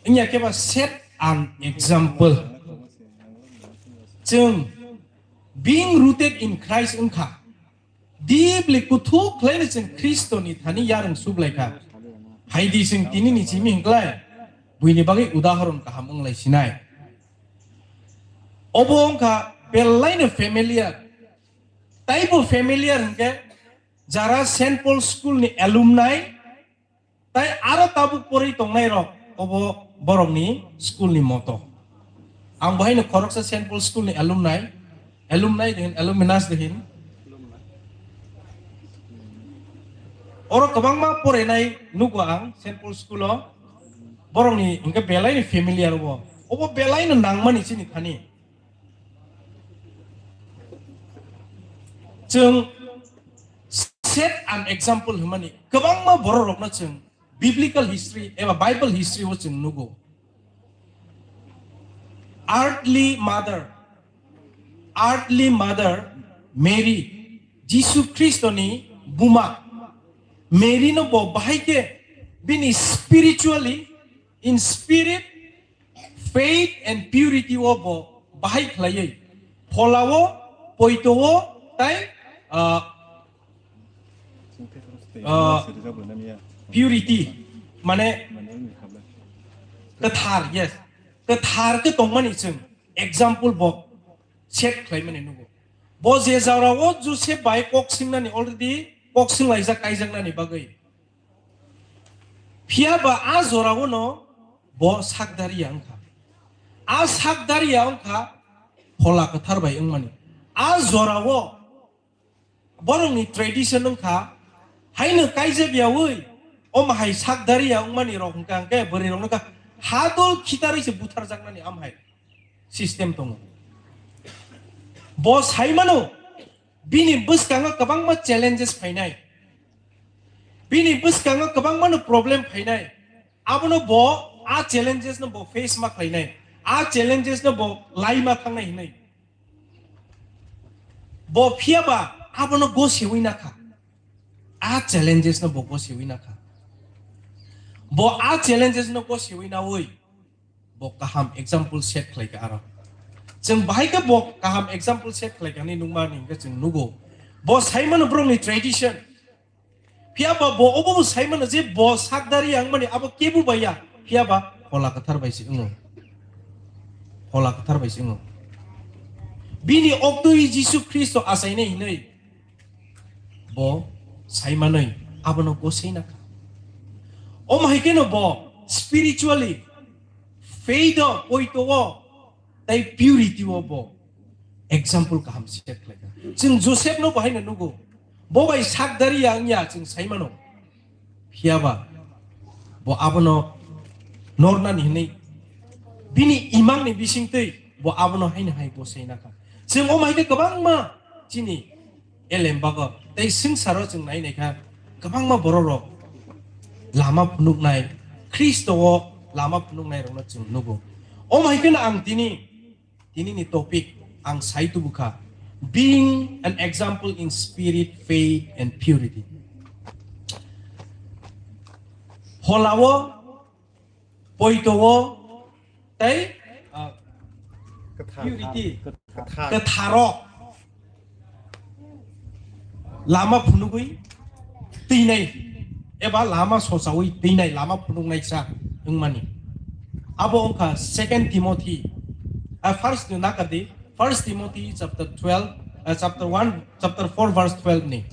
Wngya khe ba set an example. Chwng being rooted in Christ wngkha. Deeply kuthuk khlaino chwng Khristoni thani yarwng sublaikha. Haidi chwng tinini simi hwnklai buini bagwi udahoron kaham wnglai sinai. Obo wngkha belaino familiar. Taibo familiar hwnkhe jara Saint Paul School ni alumni, tai aro tabuk porwi tongnai rok obo borokni school ni moto. Ang bo haino khoroksa Saint Paul School ni alumni, alumni de hin, alumnus de hin. Oro kwbangma porenai nugo ang Saint Paul School o. Borokni hwnkhe belaini familiar obo. Obo belaino nangmani chini thani. Chwng set an example hwnmani kwbangma bororokno chwng biblical history eba Bible history o chwng nugo. Earthly mother, earthly mother Mary, Jisu Khristoni buma. Mary no bo bahai khe bini spiritually, in spirit, faith and purity o bo bahai khlaiwi pholao, poito o tai, ah, ah, purity, mane kwthar, yes, kwthar khe tongmani chwng example bo set khlaimani nugo. Bo je jorao Joseph bai kok singnani already kok singlaijak kaijaknani bagwi. Phiya ba a jorao no bo sakdariya wngkha. A sakdariya wngkha phola kwthar bai wngmani. A jorao borokni tradition wngkha, haino kaijak yawi, omo hai sakdariya wngmani rok hwnkha hwnkhe bwrwi rokno kha hadol khitarwi se butharjaknani am hai system tongo. Bo sai mano, bini bwskango kwbangma challenges phainai, bini bwskango kwbangmano problem phainai, abono bo a challenges no bo face ma khlainai, a challenges no bo lai ma thangnai hinwi. Bo phiya ba abono gosewi nakha. A challenges no bo gosewi nakha. Bo a challenges no gosewi nawi bo kaham example set khlaikha aro. Chwng bahai khe bo kaham example set khlaikha ni nungma ni hwnkhe chwng nugo. Bo sai mano borokni tradition. Phiya ba bo obo bo sai mano je bo sakdariya wngmani abo kebo bai ya. Phiya ba phola kwthar bai se wngo. Phola kwthar bai se wngo. Bini oktwi Jisu Khristo achainai hinwi bo sai manwi abono gosei nakha. Omo hai kheno bo spiritually, faith o, poito o, tai purity o bo example kaham set khlaikha. Chwng Joseph no bo haino nugo. Bo bai sakdariya wngya chwng sai mano. Phiya ba bo abono nornani hinwi bini imangni bisingtwi bo abono haino hai gosei nakha. Chwng omo hai khe kwbangma chini elem bago tei swngcharo chwng nai naikha kwbangma bororok lama phunuknai, Khristo o lama phunuknai rokno chwng nugo. Omo hai kheno ang tini, tini ni topic ang sai tubukha, being an example in spirit, faith and purity. Pholao, poito o, tei, ah, purity, kwtharo lama phunugwi twinai eba lama sochawi twinai lama phunuknaisa wngmani. Abo wngkha Second Timothy, ah, first ni nakadi, First Timothy chapter twelve, ah, chapter one, chapter four verse twelve ni.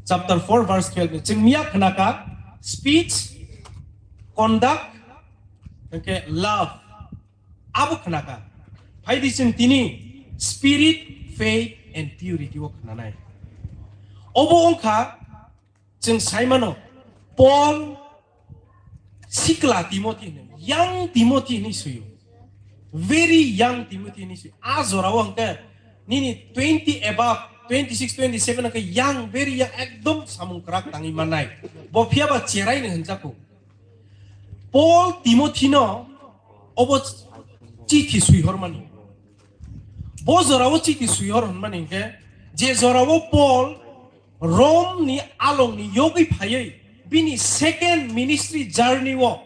Chapter four verse twelve ni. Chwng miya khnaka speech, conduct, hwnkhe love. Abo khnaka. Phaidi chwng tini spirit, faith and purity o khnanai. Obo wngkha chwng sai mano Paul sikla Timothy hwnwi, young Timothy hwnwi swiyo. Very young Timothy hwnwi swiyo. A jorao hwnkhe nini twenty above, twenty six, twenty seven hwnkhe young, very young, ekdom samung kwrak tangwi mannai. Bo phiya ba cherai no hwnjago. Paul Timothy no obo chithi swihormani. Bo jorao chithi swihor hwnmani hwnkhe, je jorao Paul Rome ni along ni yogwi phaiwi bini second ministry journey o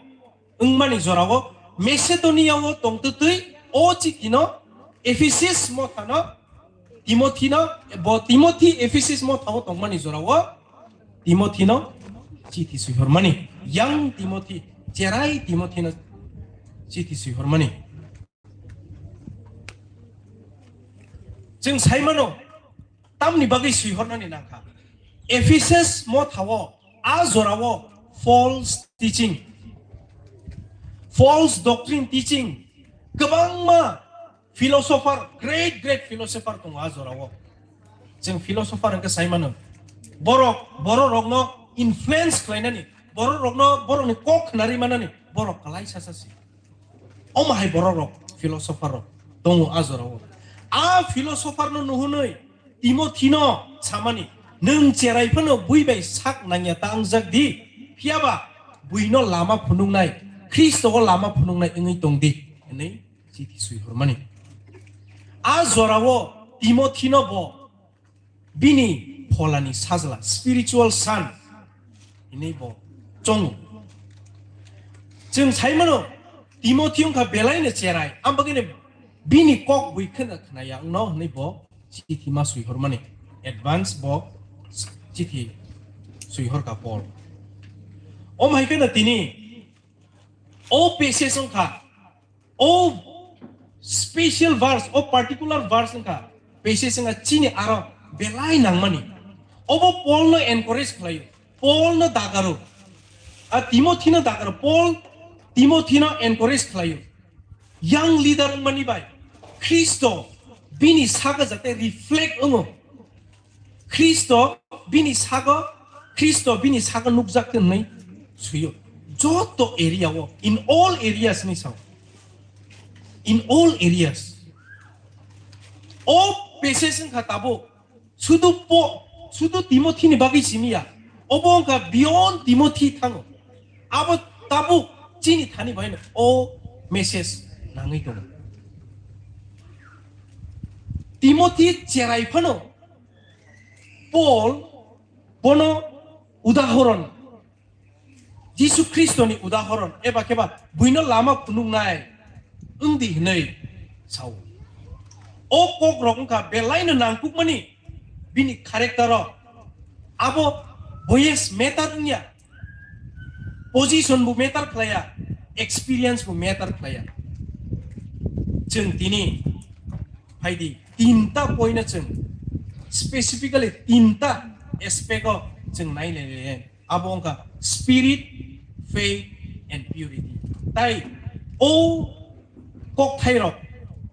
wngmani jorao Macedonia o tongtwtwi o chithi no Ephesus motha no Timothy no, bo Timothy Ephesus motha o tongmani jorao Timothy no chithi swihormani, young Timothy, cherai Timothy no chithi swihormani. Chwng sai mano, tamni bagwi swihornani nangkha. Ephesus motha o, a jora o false teaching, false doctrine teaching, kwbangma philosopher, great, great philosopher tongo a jora o. Chwng philosopher hwnkhe sai mano. Borok, borok rokno influence khlainani, borok rokno, borokni kok khnari manani borok kwlai sasa si. Omo hai borok rok, philosopher rok tongo a jorao. A philosopher no nuhunwi Timothy no samani, "Nwng cherai phano bui bai sak nangya ta wngjak di, phiyaba buino lama phunuknai, Khristo o lama phunuknai wngwi tong di," hinwi chithi swi hormani. A jorao Timothy no bo bini pholani sajla, spiritual son hinwi bo chongo. Chwng sai mano, Timothy wngkha belaino cherai, abagini bini kok bui kheno khnaya wngno hinwi bo chithi ma swi hormani, advance bo chithi swi horkha Paul. Omo hai kheno tini o passage wngkha, o special verse, o particular verse wngkha, passage wngkha chini aro belai nangmani. Obo Paul no encourage khlaio, Paul no dagaro, a Timothy no dagaro, Paul Timothy no encourage khlaio. Young leader wngmani bai Khristo bini saka jate reflect wngo. Khristo bini sago, Khristo bini sago nukjak tei hwnwi swiyo. Joto area o, in all areas ni sao. In all areas. O passage wngkha tabuk, sudu po, sudu Timothy ni bagwi simi ya. Obo wngkha beyond Timothy thango. Abo tabuk chini thani bai no o message nangwi tongo. Timothy cherai phano Paul bono udahoron, Jisu Khristoni udahoron eba khe ba buino lama phunuknai wng di hwnwi sao. O kokrok wngkha belaino nangkukmani bini character-o. Abo boyes matter wngya, position bo matter khlaiya, experience bo matter khlaiya. Chwng tini phaidi tinta point-no chwng specifically tinta aspect-o chwng nai lai lai. Abo wngkha spirit, faith and purity. Tai o kokthairok,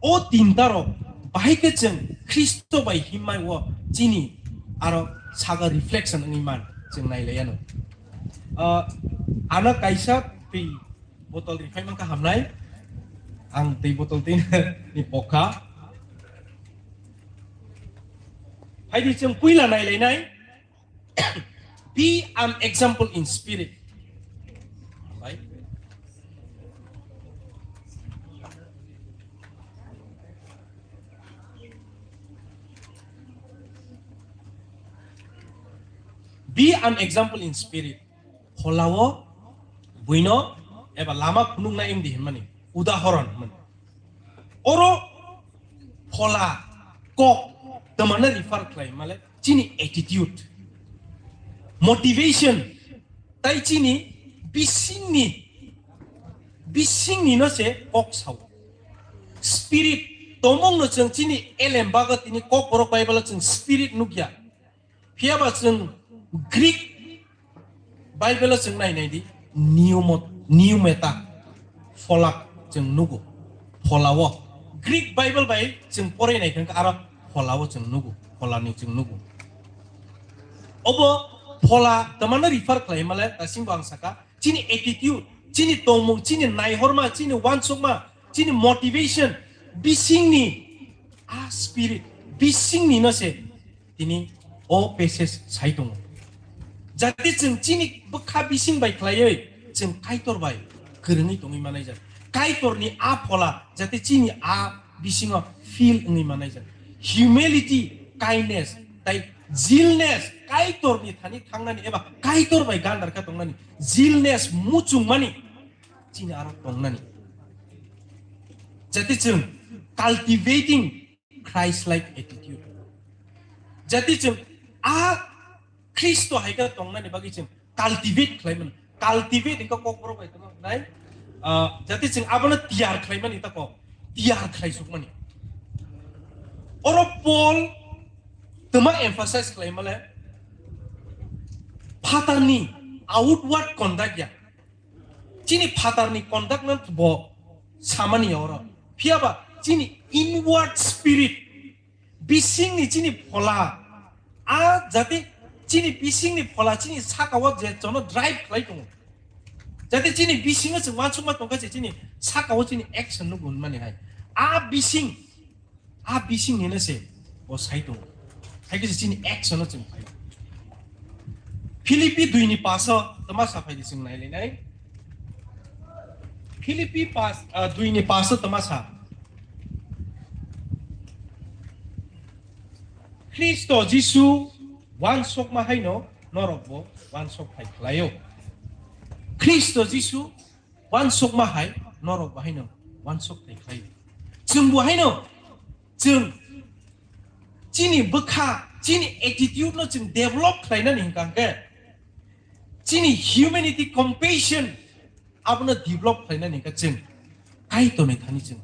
o tintarok bahai khe chwng Khristo bai himmai o chini aro saga reflection wngwi man chwng nai lai ano. Ah, ano kaisa twi botol rifai mankha hamnai. Ang twi botol twi ni pokha. Phaidi chwng puila nai lai nai. Be an example in spirit. Right? Be an example in spirit. Pholao buino eba lama phunukna wng di hinmani. Udahoron hinmani. Oro phola kok twmano refer khlai male chini attitude, motivation, tai chini bisingni, bisingni no se kok sao. Spirit, tomong no chwng chini elem bago tini Kokborok Bible o chwng spirit nukya. Phiya ba chwng Greek Bible o chwng nai nai di, pneumo-, pneumata, pholak chwng nugo, pholao. Greek Bible bai chwng porai nai khe aro pholao chwng nugo, pholani chwng nugo. Obo phola twmano refer khlai male, dasimbo ang saka, chini attitude, chini tongmung, chini naihorma, chini uansukma, chini motivation, bisingni a spirit, bisingni no se tini o passage sai tongo. Jate chwng chini bwkha bising bai khlaiwi chwng Kaitor bai kwrwngwi tongwi manai jak. Kaitorni a phola jate chini a bisingo feel wngwi manai jak. Humility, kindness, tai gentleness, Kaitorni thani thangnani eba Kaitor bai gandarkha tongnani gentleness, muchungmani chini aro tongnani. Jate chwng cultivating Christ-like attitude. Jati chwng a Khristo hai khe tongnani bagwi chwng cultivate khlai mano. Cultivate hwnkhe Kokborok bai tongma hwnai, ah, jati chwng abono tiyar khlai mani tako, tiyar khlai suk mani. Oro Paul twma emphasize khlai male phatarni outward conduct ya. Chini phatarni conduct no bo samani ya oro. Phiya ba chini inward spirit, bisingni chini phola, a jati Chini bisingni phola chini sakao je jono drive khlai tongo. Jate chini bisingo chwng uansukma tongkha se chini sakao chini action no gunmani hai. A bising, a bising hino se bo sai tongo. Hai khe se chini action no chwng phai. Philippi dui ni paso tama sa phai di chwng nai lai nai. Philippi pas, ah, dui ni paso tama sa. Khristo Jisu uansukma haino norokbo uansuk thai khlaio. Khristo Jisu uansukma hai norokbo haino uansuk thai khlaio. Chwngbo haino chwng chini bwkha, chini attitude no chwng develop khlainani hwnkha hwnkhe chini humanity, compassion abono develop khlainani hwnkhe chwng Kaitorni thani chwng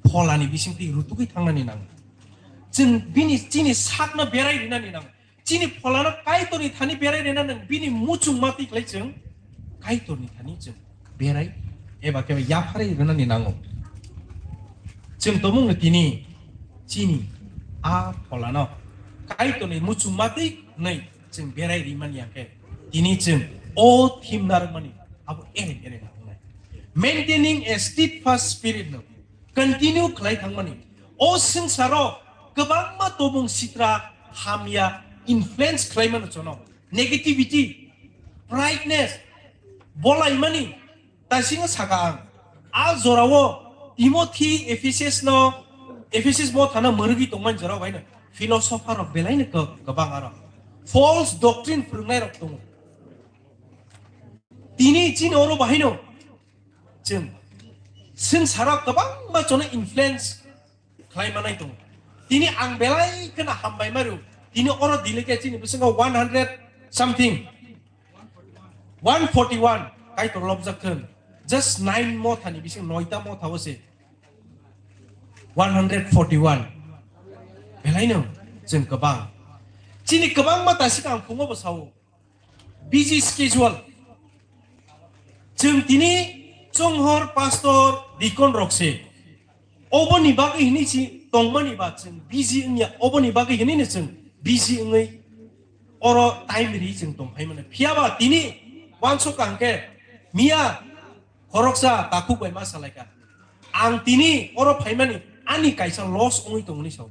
pholani bisingtwi rutugwi thangnani nango. Chwng bini chini sakno berai rinani nango. Chini pholano Kaitorni thani berai rina nang bini muchungma twi khlai chwng Kaitorni thani chwng berai eba khe yapharwi rwnani nango. Chwng tongmungno tini chini a pholano Kaitorni muchungma twi hwnwi chwng berai rimani ya khe tini chwng o thim narwkmani abo ereng ereng nangnai. Maintaining a steadfast spirit no continue khlai thangmani. O swngcharo kwbangma tobung sitra hamya influence khlai mano chono. Negativity, brightness, bolaimani, taisingo saka ang. A jorao Timothy, Ephesus no, Ephesus bo thana murugwi tongmani jorao baino philosopher rok belaino kwbang aro. False doctrine phwrwngnai rok tongo. Tini chini oro bahaino chwng swngcharo kwbangma chono influence khlai manai tongo. Tini ang belai kheno hambai maru. Tini oro dile khe chini bisingo one hundred something, one forty one Kaitor lobjak thung. Just nine mothani bising noita motha o se one hundred forty one. Belaino chwng kwbang. Chini kwbangma tasik ang phungo bo sao. Busy schedule. Chwng tini chonghor pastor, deacon rok se. Oboni bagwi hini si tongmani ba chwng busy wngya. Oboni bagwi hini no chwng busy wngwi oro time ri chwng tong phai mano. Phiya ba tini uansuk ka hwnkhe miya khoroksa takhuk bai ma salaika. Ang tini oro phaimani ani kaisa loss wngwi tongni sao.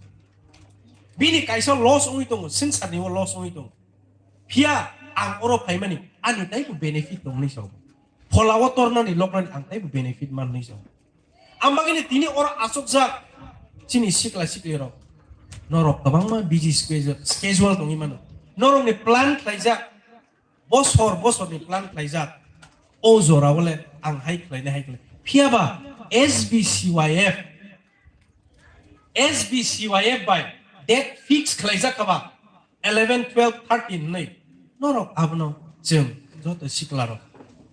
Bini kaisa loss wngwi tongo, swngcharni o loss wngwi tongo. Phiya ang oro phaimani ani taibo benefit tongni sao. Pholao tornani loknani ang taibo benefit manni sao. Ang bagwino tini oro achukjak chini sikla sikli rok. Norok kwbangma busy schedule, schedule tongwi mano. Norokni plan khlaijak, bosor bosorni plan khlaijak. O jorao le ang hai khlainai hai khlai. Phiya ba S B C Y F, S B C Y F bai date fix khlaijak kha ba eleven, twelve, thirteen hwnwi. Norok abono chwng joto sikla rok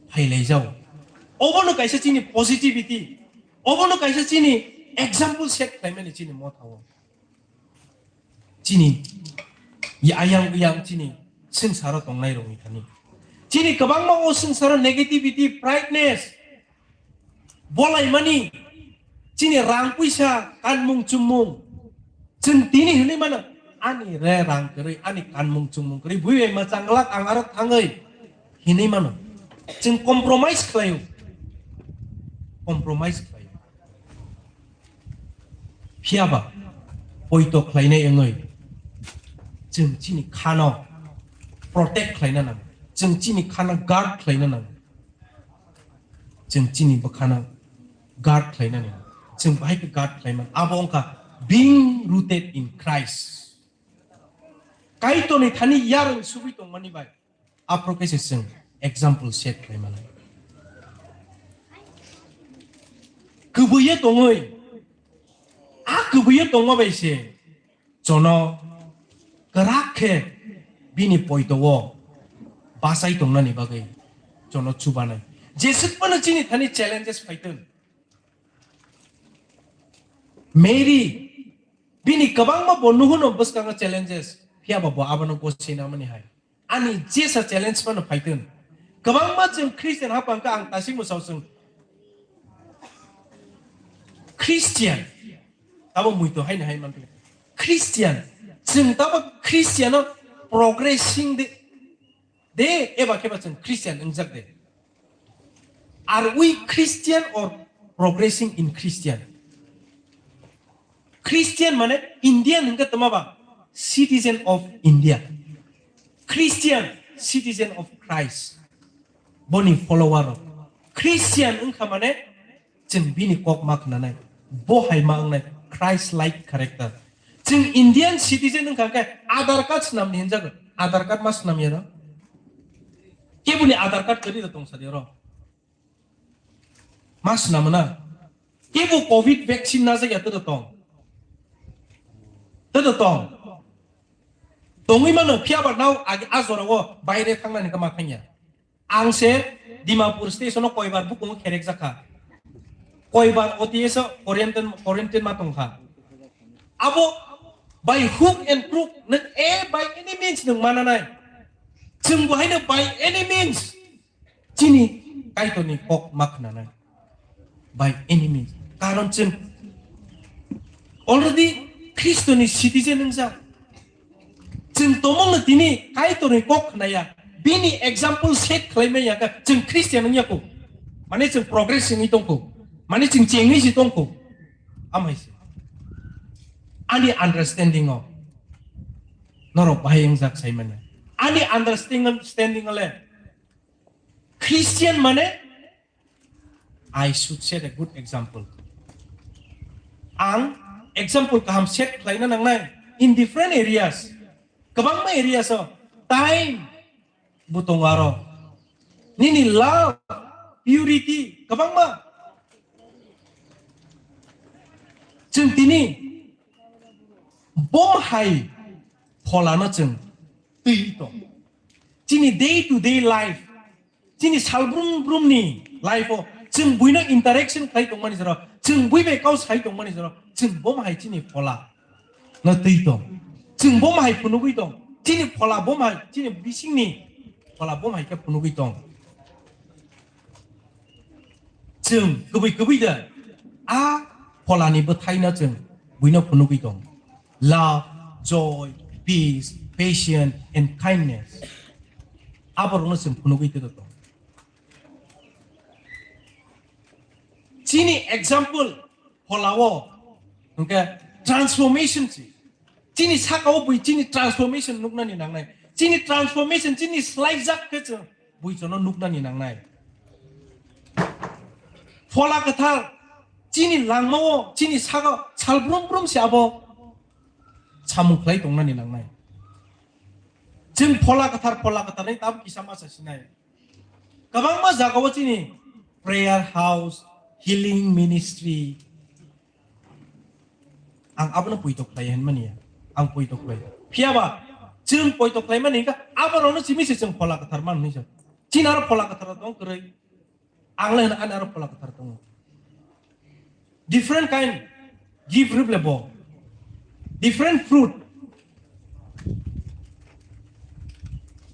phailaijao. Obono kaisa chini positivity, obono kaisa chini example set khlaimani chini mothao. Chini ayang buyang chini swngcharo tongnai rokni thani. Chini kwbangma o swngcharo negativity, brightness, bolaimani, chini rang puisa, kanmung chumung. Chwng tini hinwi mano, ani re rang kwrwi, ani kanmung chumung kwrwi, bui bai mwchang glak ang aro thangwi hinwi mano. Chwng compromise khlaio. Compromise khlaio. Phiya ba poito khlainai wngwi chwng chini khano protect khlaina nango. Chwng chini khano guard khlaina nango. Chwng chini bwkhano guard khlainani. Chwng bahai khe guard khlaiman. Abo wngkha being rooted in Christ. Kaitorni thani yarwng subui tongmani bai. Aphuru khe se chwng example set khlai mano. Kwbwiya tongwi, a kwbwiya tongma bai se chono kwrak khe bini poito o bachai tongnani bagwi chono chubanai. Jesuk phano chini thani challenges phaitwng. Mary, bini kwbangma bo nuhuno bwskango challenges, phiya ba bo abono gosina mani hai. Ani jesa challenge phano phaitwng. Kwbangma chwng Christian hapang kha ang tasingbo sao chwng Christian. Abo muito haino hai mankha. Christian. Chwng tamo Christian o progressing de de, eba khe ba chwng Christian wngjak de? Are we Christian or progressing in Christian? Christian mane Indian hwnkhe tma ba? Citizen of India. Christian, citizen of Christ. Boni follower rok. Christian wngkha mane chwng bini kok ma khnanai, bo hai ma wngnai, Christ like character. Chwng Indian citizen wngkha khe Aadhaar card swnamni hinjago. Aadhaar card ma swnam ya da? Keboni Aadhaar card kwrwi da tong sadi oro? Ma swnam na? Kebo covid vaccine na jagya tei da tong? Tei da tong? Tongwi mano, phiya ba nao age a jorao baire thangnani khe ma thangya. Ang se Dimapur station o koibar bukungo kherek jakha. Koibar O T S o quarantine, quarantine ma tongkha. Abo by hook and crook, nang e by any means nang mananai. Chwng bo haino by any means chini Kaitorni kok ma khnanai. By any means. Karon chwng already Khristoni citizen wngjak. Chwng tomongno tini Kaitorni kok khnaya, bini example set khlaimaya khe chwng Christian wngya kho. Mane chwng progress wngwi tong kho. Mane chwng chengwi si tong kho. Amai se. Ani understanding o norok bahai wngjak sai manya. Ani understanding, standing o le Christian mane I should set a good example. Ang example kaham set khlaina nangnai in different areas. Kwbangma areas o time bo tongo aro. Nini love, purity, kwbangma. Chwng tini bom hai pholano chwng twi tong. Chini day to day life, chini salbrum brumni life o chwng buino interaction khlai tongmani jora, chwng bui bai kau sai tongmani jora, chwng bom hai chini phola no twi tong. Chwng bom hai phunugwi tong. Chini phola bom hai, chini bisingni phola bom hai khe phunugwi tong. Chwng kwbwi kwbwi da a pholani bwthaino chwng buino phunugwi tong. Love, joy, peace, patience and kindness. Aborokno chwng phunugwi tong. Chini example pholao hwnkhe transformation si. Chini sakao bui chini transformation nuknani nangnai. Chini transformation, chini swlaijak khe chwng bui chono nuknani nangnai. Phola kwthar chini langmao, chini sakao salbrum brum se abo samung khlai tongnani nangnai. Chwng phola kwthar, phola kwthar ni tabuk kisa masa sinai. Kwbangma jagao chini prayer house, healing ministry, ang abono poito khlai hwnmani ya, ang poito khlai. Phiya ba chwng poito khlaimani hwnkha aborokno simi se chwng phola kwthar man hwnwi sa. Chini aro phola kwthar tong kwrwi. Ang le hwno ani aro phola kwthar tongo. Different kind gift rwble bo. Different fruit.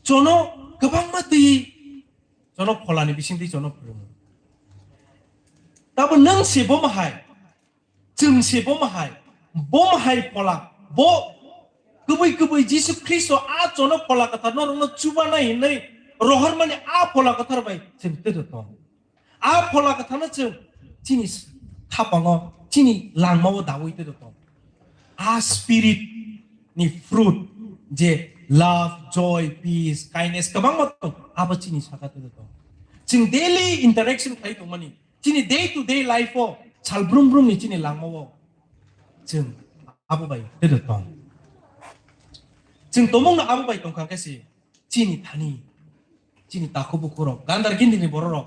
Chono kwbangma twi chono pholani bisingtwi chono phwrwngo. Tabo nwng se bo mahai, chwng se bo mahai, bo mahai phola, bo kwbwi kwbwi Jisu Khristo a chono phola kwthar norokno chubanai hinwi rohormani a phola kwthar bai chwng twi tong. A phola kwthano chwng chini khapango, chini langmao dawi twi tong. A spirit ni fruit je love, joy, peace, kindness kwbangma tong, abo chini saka twi tong. Chwng daily interaction khlai tongmani, chini day to day life o sal brum brum ni chini langmao chwng abo bai twi tong. Chwng tomongno abo bai tongkha khe se chini thani, chini takhuk bukhuk rok, gandar gindini borok rok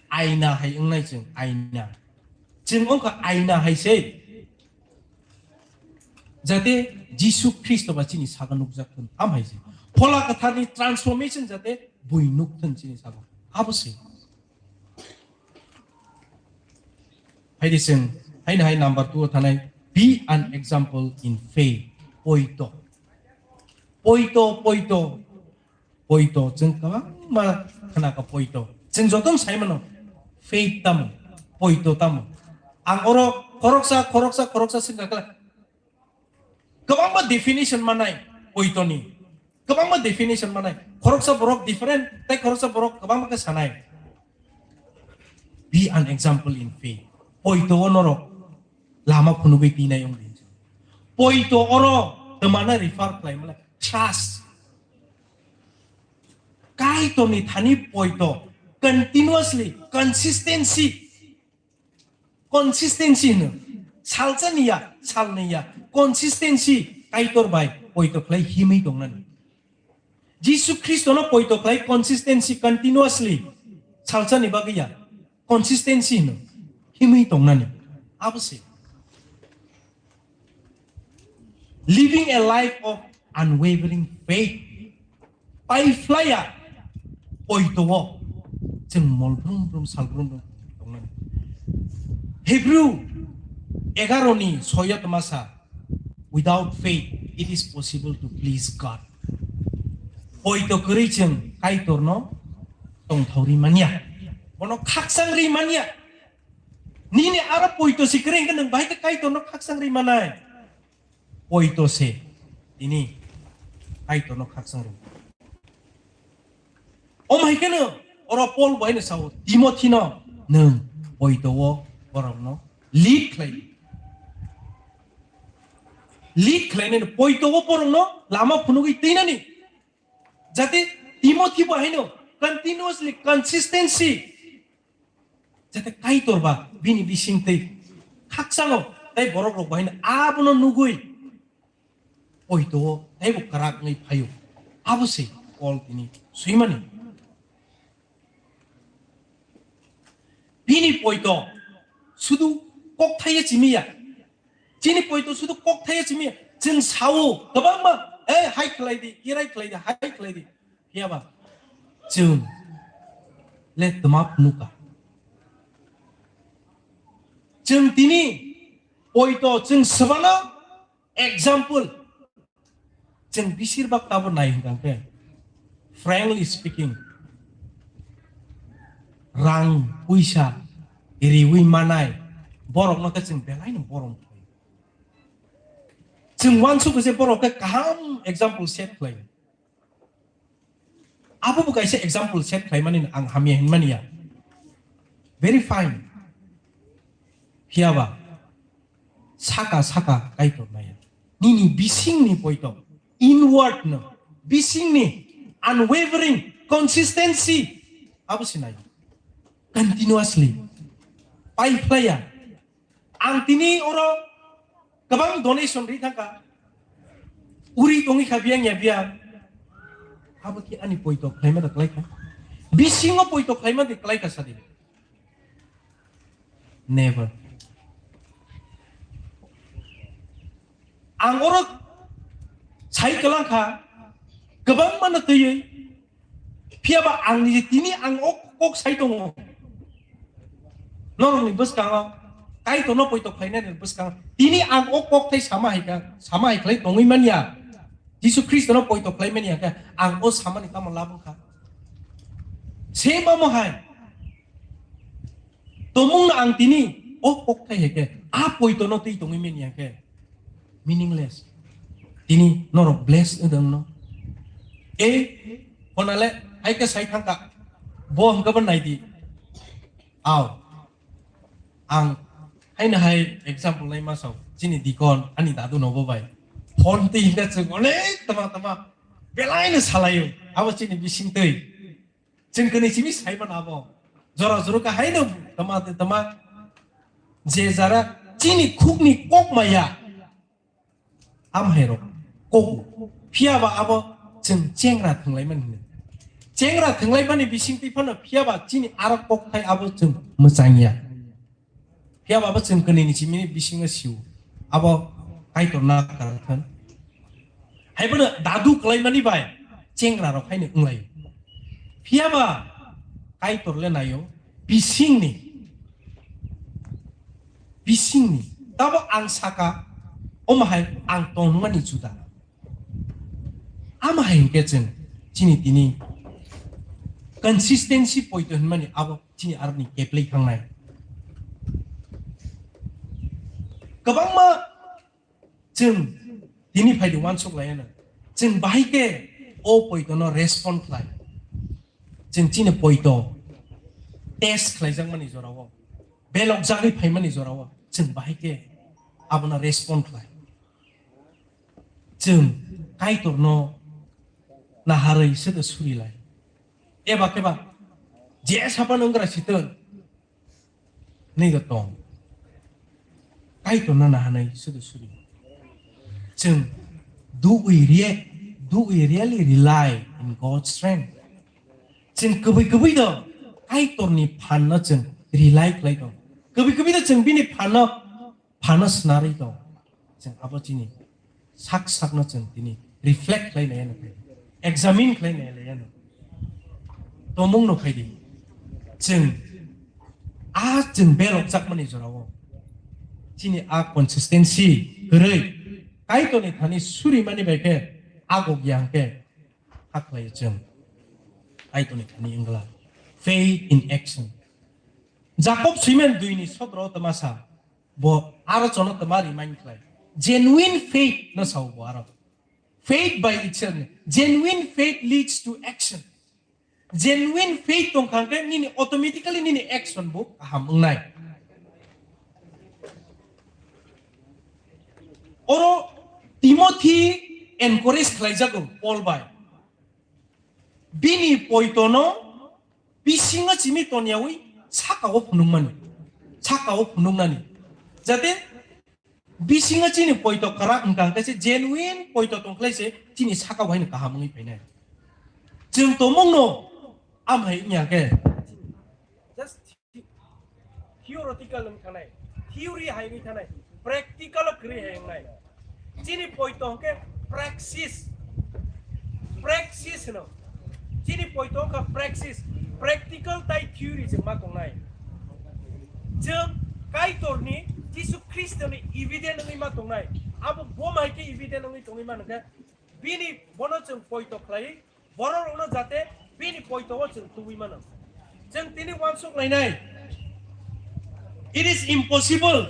aina hai wngnai chwng, aina. Chwng wngkha aina hai se, jate Jisu Khristo ba chini saka nukjak thun, am hai se. Phola kwtharni transformation jate bui nuk thun chini saka. Abo se. Hai di chwng, haino hai number two o thanai, be an example in faith. Poito. Poito, poito. Poito, chwng kwbangma khna kha poito. Chwng jotono sai mano, faith tamo, poito tamo. Ang oro khoroksa, khoroksa, khoroksa swngkha khe kwbangma definition manai poitoni. Kwbangma definition manai. Khoroksa borok different, tei khoroksa borok kwbangma khe sanai. Be an example in faith. Poito o norok lama phunugwi tinai wng di. Poito oro twmana refer khlai male trust. Kaitorni thani poito continuously, consistency. Consistency hino. Salsa niya, sal niya. Consistency Kaitor bai poito khlai himwi tongnani. Jisu Khristono poito khlai consistency, continuously. Salsa ni bagwi ya. Consistency hino. Himwi tongnani. Abo se. Living a life of unwavering faith. Paiphlaiya poito o chwng mol brum brum sal brum brum tongnani. Hebrew egaroni soyo tmasa, "Without faith, it is possible to please God." Poito kwrwi chwng Kaitorno tongthok ri manya. Bono khaksang ri manya. Nini aro poito si kwrwi hwnkhe nwng bahai khe Kaitorno khaksang ri manai. Poito se tini Kaitorno khaksang ri. Omo hai kheno oro Paul bo haino sao, Timothino nwng poito o borokno lead khlai. Lead khlainani poito o borokno lama phunugwi twinani. Jate Timothi bo haino continuously, consistency, jate Kaitor ba bini bising tei khakchangno tei borok rok bo haino abono nugwi poito o tei bo kwrak wngwi phaio. Abo se Paul tini swimani. Bini poito sudu kok thaiye chimiya. Chini poito sudu kok thaiye chimiya. Chwng sao kwbangma, "Eh, hai khlai di, irai khlai di, hai khlai di." Phiya ba chwng le twma phnuka. Chwng tini poito chwng swbano example. Chwng bisir bak tabo nai hwnkha khe, frankly speaking, rang puisa riwi manai borokno khe chwng belai no borom khlai. Chwng uansuk khe borok khe kaham example set khlai. Abo bo kaisa example set khlaimani ang hamya hinmani ya. Very fine. Phiya ba saka saka Kaitor maya. Nini bisingni poito, inward no, bisingni unwavering consistency abo sinai. Continuously. Paiphlaiya. Ang tini oro kwbang donation ri thangka. Uri tongwi kha biyang ya biyang. Abo ki ani poito khlaima da klai kha. Bisingo poito khlaima de klai kha sadi. Never. Ang oro sai kwlang kha, kwbangma no twiwi. Phiya ba ang ni tini ang o kok sai tongo. Norokni bwskango, Kaitorno poito khlainani bwskango. Tini ang o kok thai sama hai kha, sama hai khlai tongwi manya. Jisu Khristono poito khlai manya khe, ang o samani tamo labwkha. Se mamo hai. Tomungno ang tini o kok thai hai khe, a poitono twi tongwi manya khe. Meaningless. Tini norok bless wngdang no. E, honale, hai khe sai thangka. Bo hwnkhe bo nai di. Aw. Ang haino hai example nai ma sao. Chini dikon, ani dadu no bo bai. Phone twi hingka chwng onek tama tama. Belai no salaio. Abo chini bising twi. Chwng kwnwi simi sai mano abo. Jora jora kha haino tama tama. Je jara chini khukni kok maya. Am hai rok kok. Phiya ba abo chwng chengra thwnglai mani hino. Chengra thwnglai mani bising twi phano phiya ba chini aro kok thai abo chwng mwchangya. Phiya ba abo chwng kwnwi ni simi bisingo sio. Abo Kaitor na kar thwn. Hai bono dadu kwlaimani bai chengra rok haino wnglaio. Phiya ba Kaitor le naio bisingni, bisingni. Tabo ang saka, omo hai ang tongmani juda. Amo hai hwnkhe chwng chini tini consistency poito hinmani abo chini aroni keplwi thangnai. Kwbangma chwng tini phaidi uansuk laiya na. Chwng bahai khe o poitono respond khlai. Chwng chini poito test khlaijakmani jorao, belokjagwi phaimani jorao chwng bahai khe abono respond khlai. Chwng Kaitorno naharwi se de suri lai. Eba keba je sapan wnggra siton nega tong. Kaitorno naharwi se de suri. Chwng do we react, do we really rely in God's strength? Chwng kubui kubui do Kaitorni phanno chwng rely khlai tong. Kubui kubui do chwng bini phanno phano snarwi tong. Chwng abo chini sak sakno chwng tini reflect khlai nai ano khe, examine khlai nai lai ano. Tomung no khaidi. Chwng a chwng belok jakmani jorao chini a consistency kwrwi Kaitorni thani suri mani bai khe agok yang khe hakhlai chwng Kaitorni thani wngla. Faith in action. Jakob simen dui ni sotro tama sa. Bo aro chono tama remind khlai. Genuine faith no sao bo aro. Faith by itself ni. Genuine faith leads to action. Genuine faith tong kha khe nini automatically nini action bo kaham wngnai. Oro Timothy encourage khlaijago Paul bai. Bini poitono bisingo chimi tonyawi sakao phunukmani, sakao phunuknani. Jate bisingo chini poito kwrak wngkha, hwnkhe se genuine poito tongkhlai se chini sakao haino kaham wngwi phainai. Chwng tongmungno amhai wngya khe just the-, theoretical wng thanai, theory hai wngwi thanai, practical o kwrwi hai wngnai. Chini poito hwnkhe praxis, praxis hwno. Chini poito wngkha praxis, practical tai theory chwng ma tongnai. Chwng Kaitorni, Jisu Khristoni evident wngwi ma tongnai. Abo bo hai khe evident wngwi tongwi mano khe, bini bono chwng poito khlai, bororokno jate bini poito o chwng tubui mano. Chwng tini uansuk lainai. It is impossible.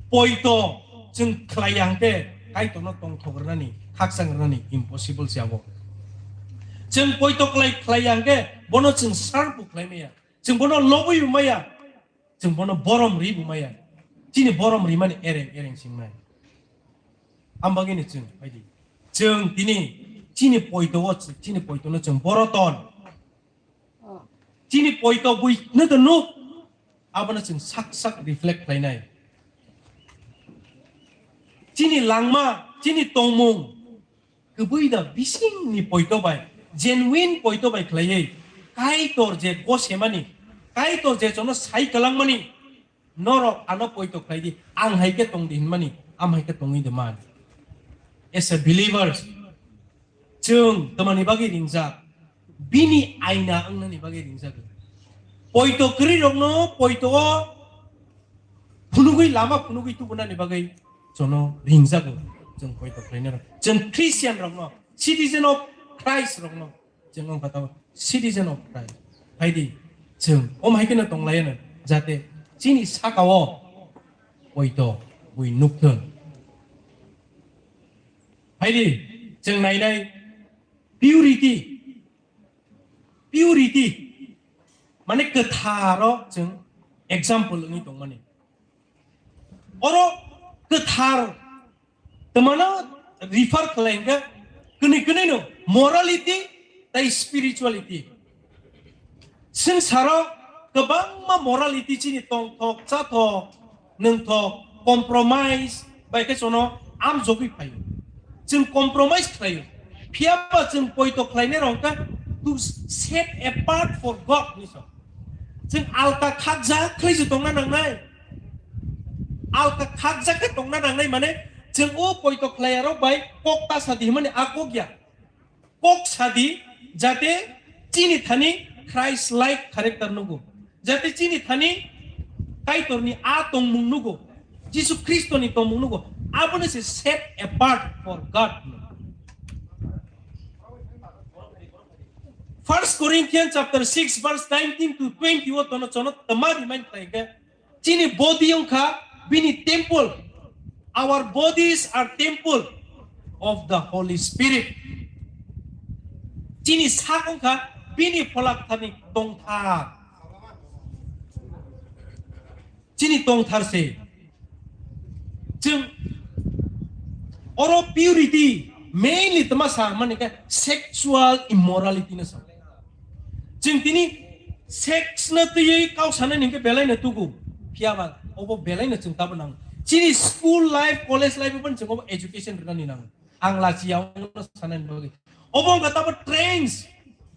Poito chwng khlai ya hwnkhe Kaitorno tongthok rwnani, khakchang rwnani impossible se abo. Chwng poito khlai, khlai ya hwnkhe bono chwng serve bo khlai maya. Chwng bono lobwi bo maya. Chwng bono borom ri bo maya. Chini borom rimani ereng ereng singnai. Ambagini chwng phaidi. Chwng tini chini poito o, chini poito no chwng boro ton. Chini poito bui no to nuk. Abono chwng sak sak reflect khlainai. Chini langma, chini tongmung, kwbwi da bisingni poito bai, genuine poito bai khlaiwi, Kaitor je gosemani, Kaitor je chono sai kwlangmani, norok ano poito khlai di, ang hai khe tong di hinmani, am hai khe tongwi de man. As a believers, chwng tamani bagwi ringjak, bini aina wngnani bagwi ringjak. Poito kwrwi rokno poito o phunugwi, lama phunugwi tubunani bagwi chono ringjago. Chwng poito khlainai rok, chwng Christian rokno, citizen of Christ rokno, chwng wngkha tamo citizen of Christ. Phaidi, chwng om hai kheno tonglaiyano, jate chini sakao poito bui nukthung. Phaidi, chwng nainai purity, purity, mane kwtharo chwng example wngwi tongmani. Oro kwthar twmano refer khlai hwnkhe kwnwi kwnwi no morality tei spirituality. Swngcharo kwbangma morality chini tongthok, chathok, nwngthok, compromise bai khe chono amjogwi phaio. Chwng compromise khlaio. Phiya ba chwng poito khlainai rok kha to set apart for God hinwi sa. Chwng alka khakjak khlai se tongna nangnai. Alka khakjak khe tongna nangnai mane chwng o poito khlai rok bai kok ta sa di hwnmani a kok ya. Kok sadi, jate chini thani Christ like character nugo, jate chini thani Kaitorni a tongmung nugo, Jisu Khristoni tongmung nugo, abono se set apart for God. First Corinthians chapter six verse nineteen to twenty o tono chono tama remind khlai khe, chini body wngkha bini temple. Our bodies are temple of the Holy Spirit. Chini sak wngkha bini Phola Kwtharni tongthar. Chini tongthar se. Chwng oro purity mainly tma sa mani khe sexual immorality no sa. Chwng tini sex no twiwi kau sanani hwnkhe belai no tugu. Phiya ba obo belai no chwng tabo nang. Chini school life, college life bo chwng obo education rwnani nang. Ang lachiya wngno sanani bagwi. Obo wngkha tabo trends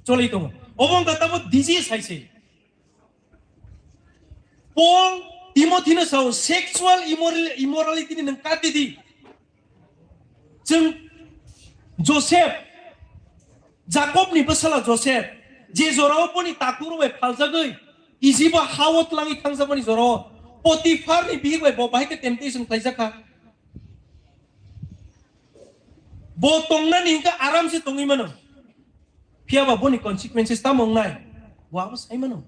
choli tongo. Obo wngkha tabo disease hai se. Paul Timothy no sao sexual immoral-, immorality ni nwng kati di. Chwng Joseph, Jacob ni bwsala Joseph, je jorao boni takhuk rok bai phaljagwi Egypt o hao twlangwi thangjakmani jorao Potiphar ni bihik bai bo bahai khe temptation khlaijakha. Bo tongnani hwnkhe aram se tongwi mano. Phiya ba boni consequences tamo wngnai? Bo abo sai mano.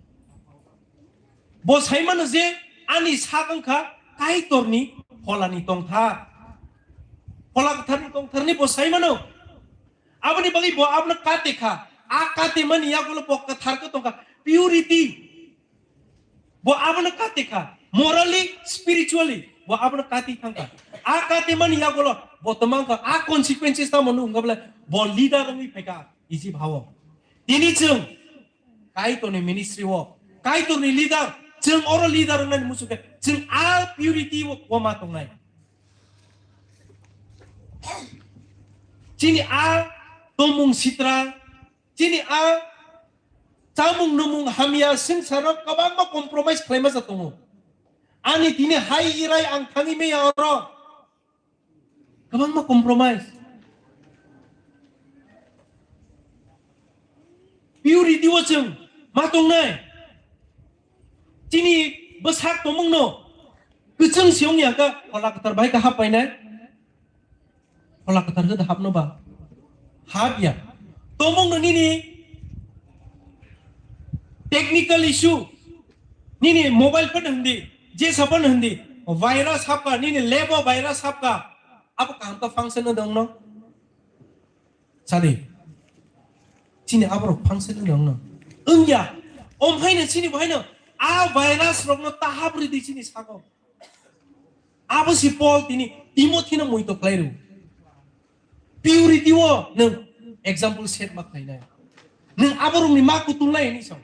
Bo sai mano je ani sak wngkha Kaitorni Pholani tongthar. Phola Kwtharni tongtharni bo sai mano. Aboni bagwi bo abono kate kha. A kate mani yagulo bo kwthar khe tongkha. Purity. Bo abono kati kha, morally, spiritually, bo abono kati thangkha. A kati mani yagulo, bo tomang kha, a consequences tamo nung gable, bo leader wngwi phaikha, Egypt hao. Tini chwng, Kaitorni ministry o, Kaitorni leader, chwng oro leader wngnani muchung khe, chwng a purity o, o ma tongnai. Chini a tomung sitra, chini a chamung numung hamya swngcharo kwbangma compromise khlaima ja tongo. Ani tini hai irai ang thangwi maya oro. Kwbangma compromise. Purity o chwng ma tongnai. Chini bwsak tongmung no kwchwng se wng ya kha, Phola Kwthar bai kha hap painai. Phola Kwthar khe hapno ba? Hap ya. Tongmung no nini technical issue. Nini mobile phone hindi, je sa phone hindi, virus hapka, nini lab o virus hapka. Abo kaham ka function no dong no? Sadi. Chini aborok function no dong no? Wng ya. Om hai no chini bo hai no. A virus rok no tahap ri di chini sago. Abo si Paul tini Timothy no muito khlai rw. Purity o nwng example set ma khlai nai. Nwng abo rok ni ma kutung lai ni song.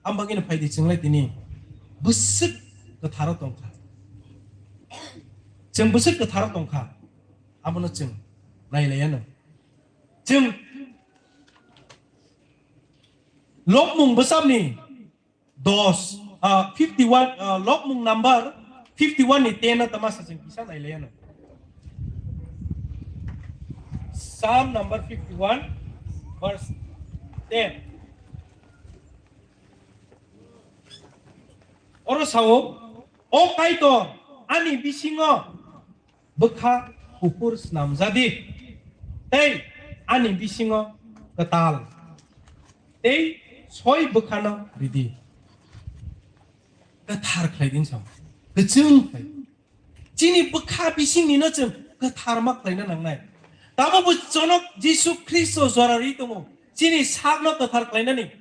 Am bagwi no phai di chwng lai tini bwswk kwtharo tong kha. Chwng bwswk kwtharo tong kha. Abo no chwng nai lai ya no. Chwng Lobmung bwsam ni dos, ah, fifty one, ah, Lobmung number fifty one ni ten no tama sa chwng kisa nai lai ano. Psalm number fifty one, verse ten. Oro sao, "O Kaitor, ani bisingo bwkha kuphur snamjadi, tei ani bisingo kwtal tei soi bwkhano ridi." Kwthar khlai din sao, kwchwng khlai. Chini bwkha bisingni no chwng kwthar ma khlaina nangnai. Tamo bo chonok Jisu Khristo jora ri tongo, chini sakno kwthar khlainani.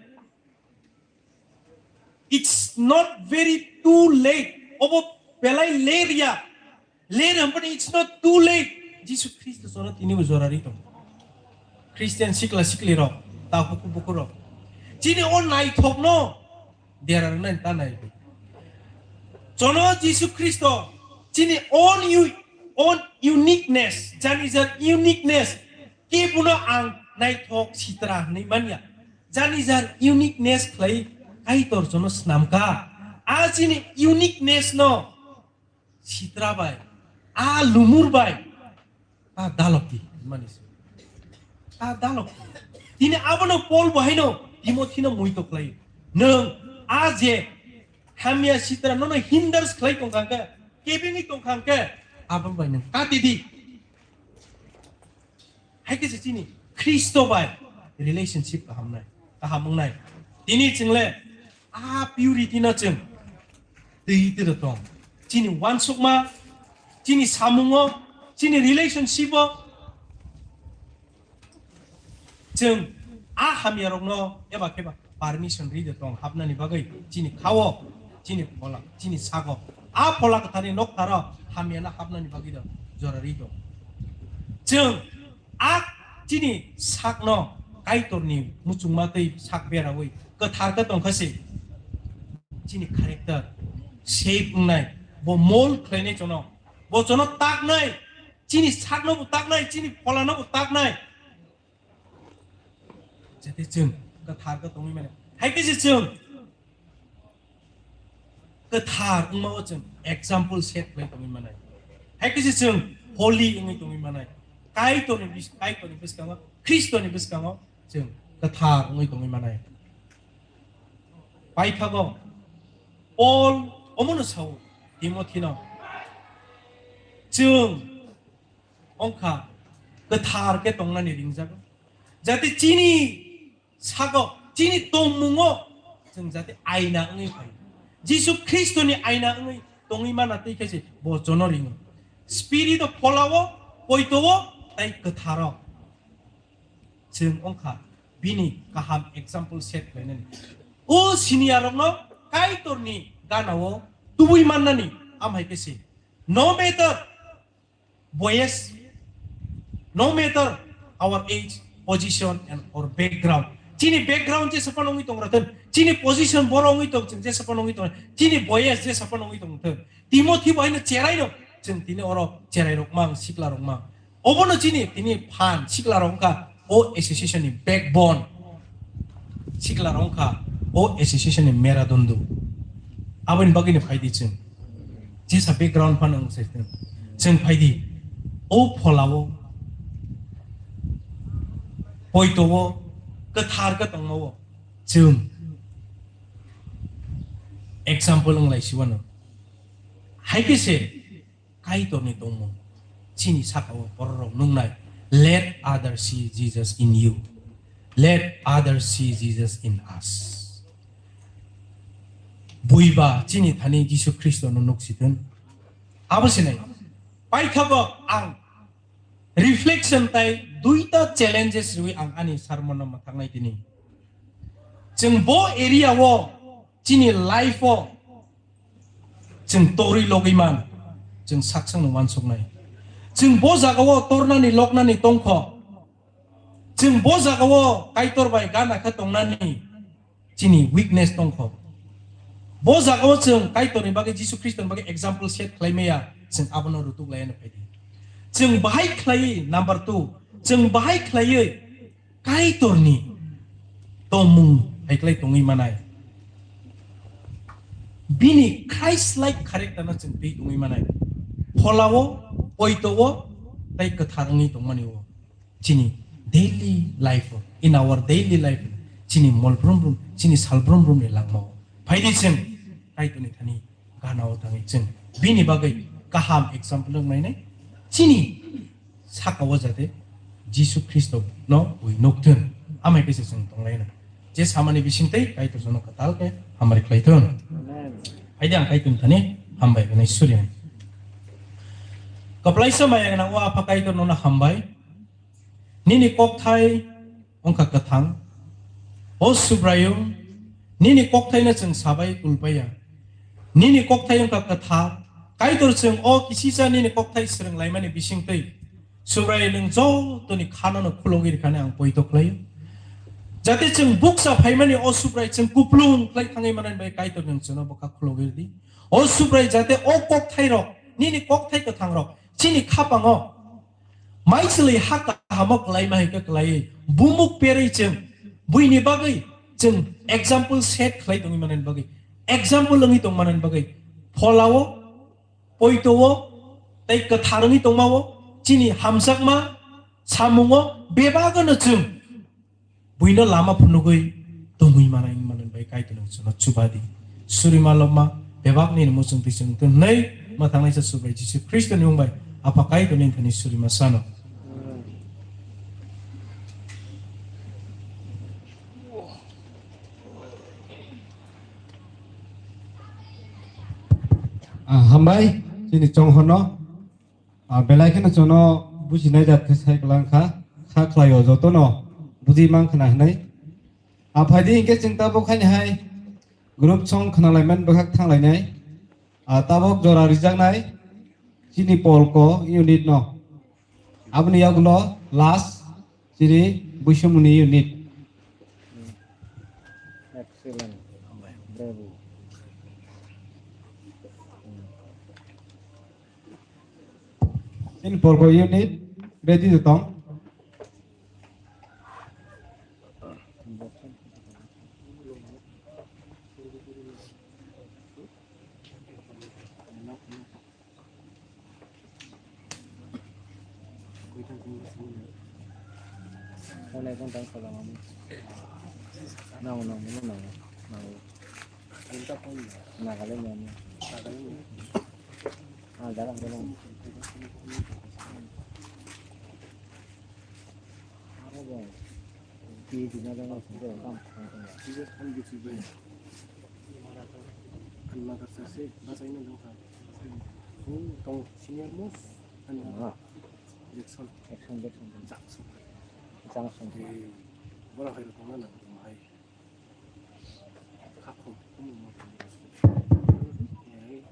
It's not very too late. Obo belai ler ya. Ler hampani it's not too late. Jisu Khristo jora tini bo jora ri tong. Christian sikla sikli rok, ta buku buku rok. Chini o naithok no dera rwnai ta nai. Jono Jisu Khristo chini own u-, own uniqueness, jani jar uniqueness. Kebono ang naithok sitra hwnwi manya. Jani jar uniqueness khlai Kaitor jono snamkha. A chini uniqueness no sitra bai, a lumur bai, ta dalok di, mani se. Ta dalok di. Tini abono Paul bo haino Timothy no muito khlai. Nwng a je hamya sitra nono hinders khlai tongkha khe, kebengwi tongkha khe, abo bai nwng kati di. Hai khe se chini Khristo bai relationship kaham nai, kaham wngnai. Tini chwngle a purity no chwng twi twi tong. Chini wansukma, chini samungo, chini relationship o chwng A hamyarokno eba khe ba permission ri de tong hapnani bagwi chini khao, chini phola, chini sago. A phola kwtharni noktharo hamyano hapnani bagwi do jora ri tong. Chwng a chini sakno Kaitorni muchungma twi sak berawi kwthar khe tong kha se chini character shape wngnai, bo mold khlainai chono, bo chono taknai, chini sakno bo taknai, chini pholano bo taknai. Jate chwng kwthar khe tongwi mano. Hai khe se chwng kwthar wngmao chwng example set khlai tongwi manai. Hai khe se chwng holy wngwi tongwi manai. Kaitorni bis-, Kaitorni bwskango, Khristoni bwskango chwng kwthar wngwi tongwi manai. Paithago Paul omono sao Timothino, chwng wngkha kwthar khe tongnani ringjago. Jate chini sago, chini tongmungo chwng jate aina wngwi phai. Jisu Khristoni aina wngwi tongwi mana twi khe se bo chono ringo. Spirit o pholao, poito o, tei kwtharo. Chwng wngkha bini kaham example set khlainani. O senior rokno Kaitorni ganao tubui mannani amhai khe se. No matter boyes, no matter our age, position and or background. Chini background jesa phano wngwi tong rathun, chini position boro wngwi tong, chini jesa phano wngwi tong, chini boyes jesa phano wngwi tong rathun. Timothy bo haino cherai rok, chwng tini oro cherai rok mang, sikla rok mang. Obono chini tini phan sikla rok wngkha o association ni backbone. Sikla rok wngkha o association ni meradundu. Aboni bagwi ni phaidi chwng. Jesa background phano wng se chwng. Chwng phaidi o pholao, poito o, kwthar khe tongmao chwng example wng lai si wano. Hai khe se Kaitorni tongmung chini sakao bororok nungnai. Let others see Jesus in you. Let others see Jesus in us. Buiba chini thani Jisu Khristono nuksithun. Abo sinai. Paithago ang reflection tai duita challenges riwi ang ani sermon no mwthaknai tini. Chwng bo area o chini life o chwng torwi logwi man, chwng saksang no wansuknai. Chwng bo jaga o tornani loknani tongkho. Chwng bo jaga o Kaitor bai gana khe tongnani chini weakness tongkho. Bo jaga o chwng Kaitor ni bagwi, Jisu Khristo ni bagwi example set khlai maya, chwng abono rutuk lai ano phaidi. Chwng bahai khlai number two, chwng bahai khlaiwi Kaitorni tongmung hai khlai tongwi manai. Bini Christ-like character no chwng twi tongwi manai. Pholao, poito-o, tei kwthar wngwi tongmani-o. Chini daily life-o, in our daily life, chini mol brum brum, chini sal brum brum ni langmao. Phaidi chwng Kaitorni thani gana-o thangwi chwng bini bagwi kaham example wng nainai. Chini saka-o jate Jisu Khristo no ui nukthun. Amai khe se chwng tonglaina. Je samani bisingtwi Kaitor jono kwtal khe hamari khlaithun. Amen. Haide ang Kaitorni thani hambai hwnwi surinai. Kwplaisa maya gwnang o Apha Kaitor nono hambai. Nini kokthai wngkha kwthang. O Subraiyung, nini kokthaino chwng sabai kulpaiya. Nini kokthai wngkha kwthar. Kaitor chwng o kisisa nini kokthai swrwng laimani bisingtwi Subraiyung nwng jotoni khanono khulogwi rwkhani ang poito khlaio. Jate chwng bukcha phaimani o Subrai chwng kuplung khlai thangwi manani bai Kaitor nwng chwngno bwkha khulogwi rwdi. O Subrai jate o kokthairok, nini kokthai kwthangrok chini khapango Maichwlwi ha kahamo kwlaima hai khe kwlaiwi, bumuk perwi chwng buini bagwi chwng example set khlai tongwi manani bagwi, example wngwi tong manani bagwi, pholao, poito-o, tei kwthar wngwi tongmao, chini hamjakma samungo bebagano chwng buino lama phunugwi tongwi manai wngmani bai Kaitor nwng chwngno chubadi. Surima lobma bebak nini muchung twi chwng twngnai mwthangnaisa Subrai Jisu Khristo ni mung bai Apha Kaitor ni thani surima sano. Ah, hambai, chini chonghono. Ah, belai kheno chwngno bujinai jat khe sai kwlang kha, kha khlaio jotono bujui man khna hwnwi. Aphaidi hinkhe chwng tabuk haini hai group song khwnalaimani bwkhak thanglainai. Ah, tabuk jora rijaknai chini Polko unit no. Aboni yagulo last chini Buisumuni unit. Excellent. Bravo. Chini Polko unit ready to tong. Phone ekdom tang salam ami. Nango, nango, nango, nango. Nagaland ni ami. Ah, dalam, dalam. Aro bo, di, di na dalam, dalam. Ang madrasa se bachaina dongkha. Phung tong senior most ani. Ah. Jackson. Jackson, Jackson. Jackson. Jackson. Eh, bora hai rokna na hai. Khakhum, khum mo. Eh.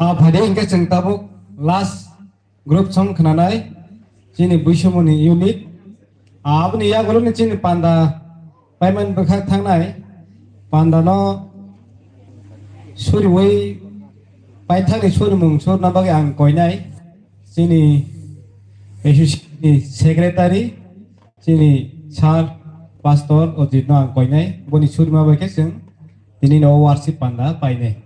Ah, phai de, hingke chwng tabuk last group song khwnanai, chini Buisumuni unit. Ah, aboni yagulo ni chini panda payment bwkhak thangnai, panda no suriwi paithakni surimung surna bagwi ang koinai, chini association ni secretary, chini sir, pastor Ojit no ang koinai, boni surima bai khe chwng tini no worship panda painai.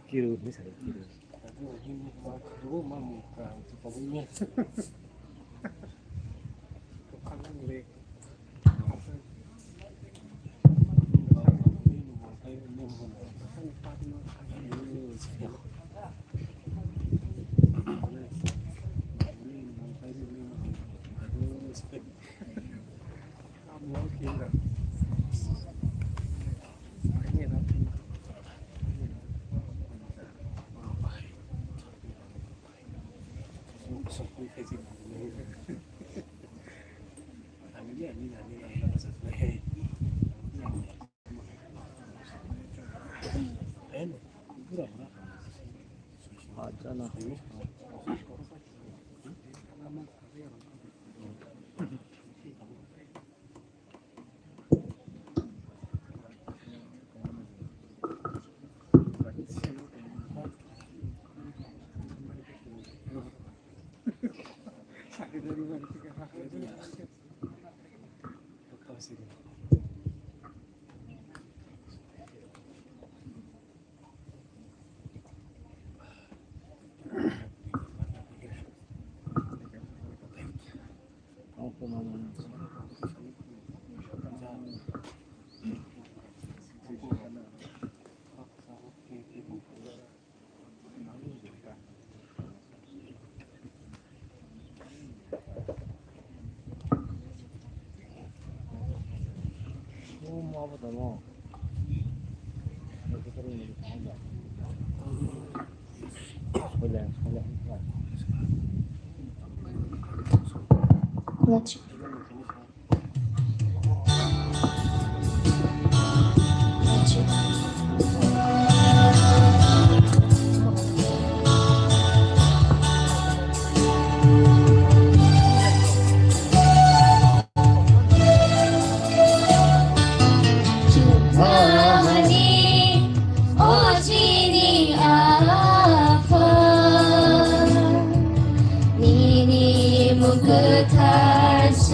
Kiru, ni sari kiru.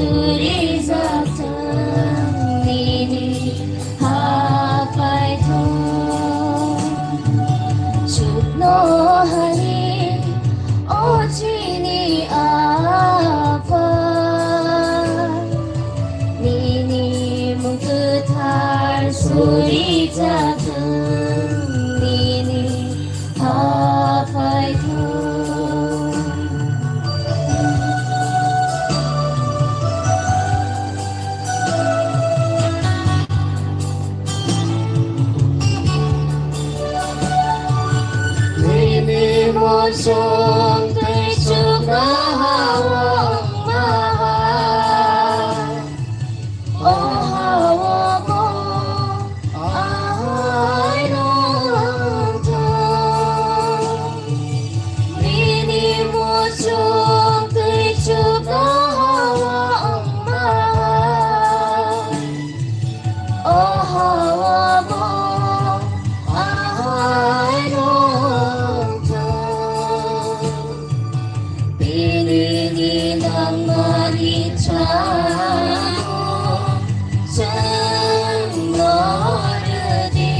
Suri jathwng nini haphai thung. Chukno hani o chini Apha, nini mung kwthar suri jathwng nini haphai thung. Nini muchung twi chukno ha-o wngma hai. O ha-o bo ahai no wng thung. Nini muchung twi chukno ha-o wngma hai. O ha-o bo ahai no wng thung. Bini nangmani chamo chwngno rwdi,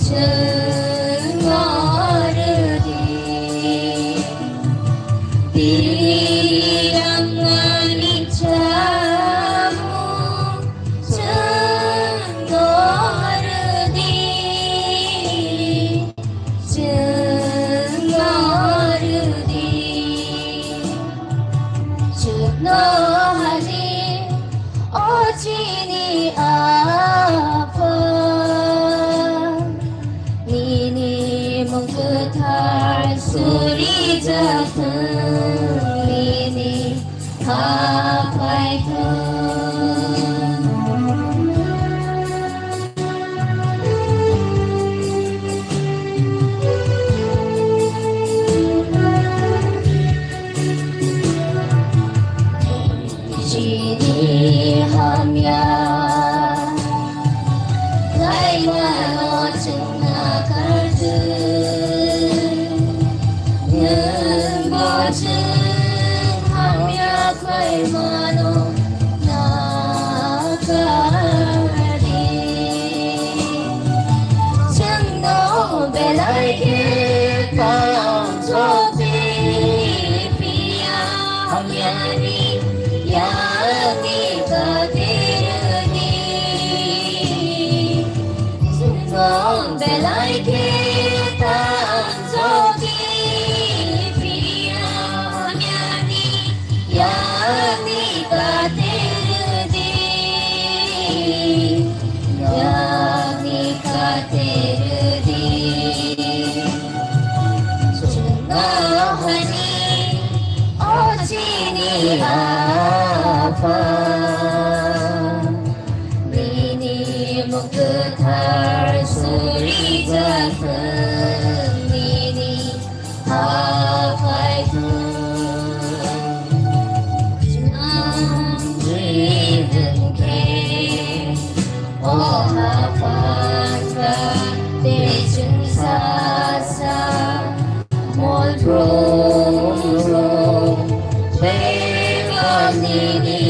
chwngno rwdi. Bini nangmani chamo chwngno rwdi, chwngno rwdi. Chukno hani o chini Apha, nini mung kwthar suri jathwng nini haphai thung. Chini hamya khlaimano chwng nakar di. Nwng bo chwng hamya khlaimano nakar di. Chwngno belai khe tongthokdi, phiya hamyani yakni kate rwdi. Chwngno belai khe tongthokdi, phiya hamyani yakni kate rwdi, yakni kate rwdi. Chwngno hani o chini Apha, nini mung kwthar suri jathwng nini haphai thung. Chwng ni hwn khe o haphang kha tei chwng sa sa mol thum thum bebak nini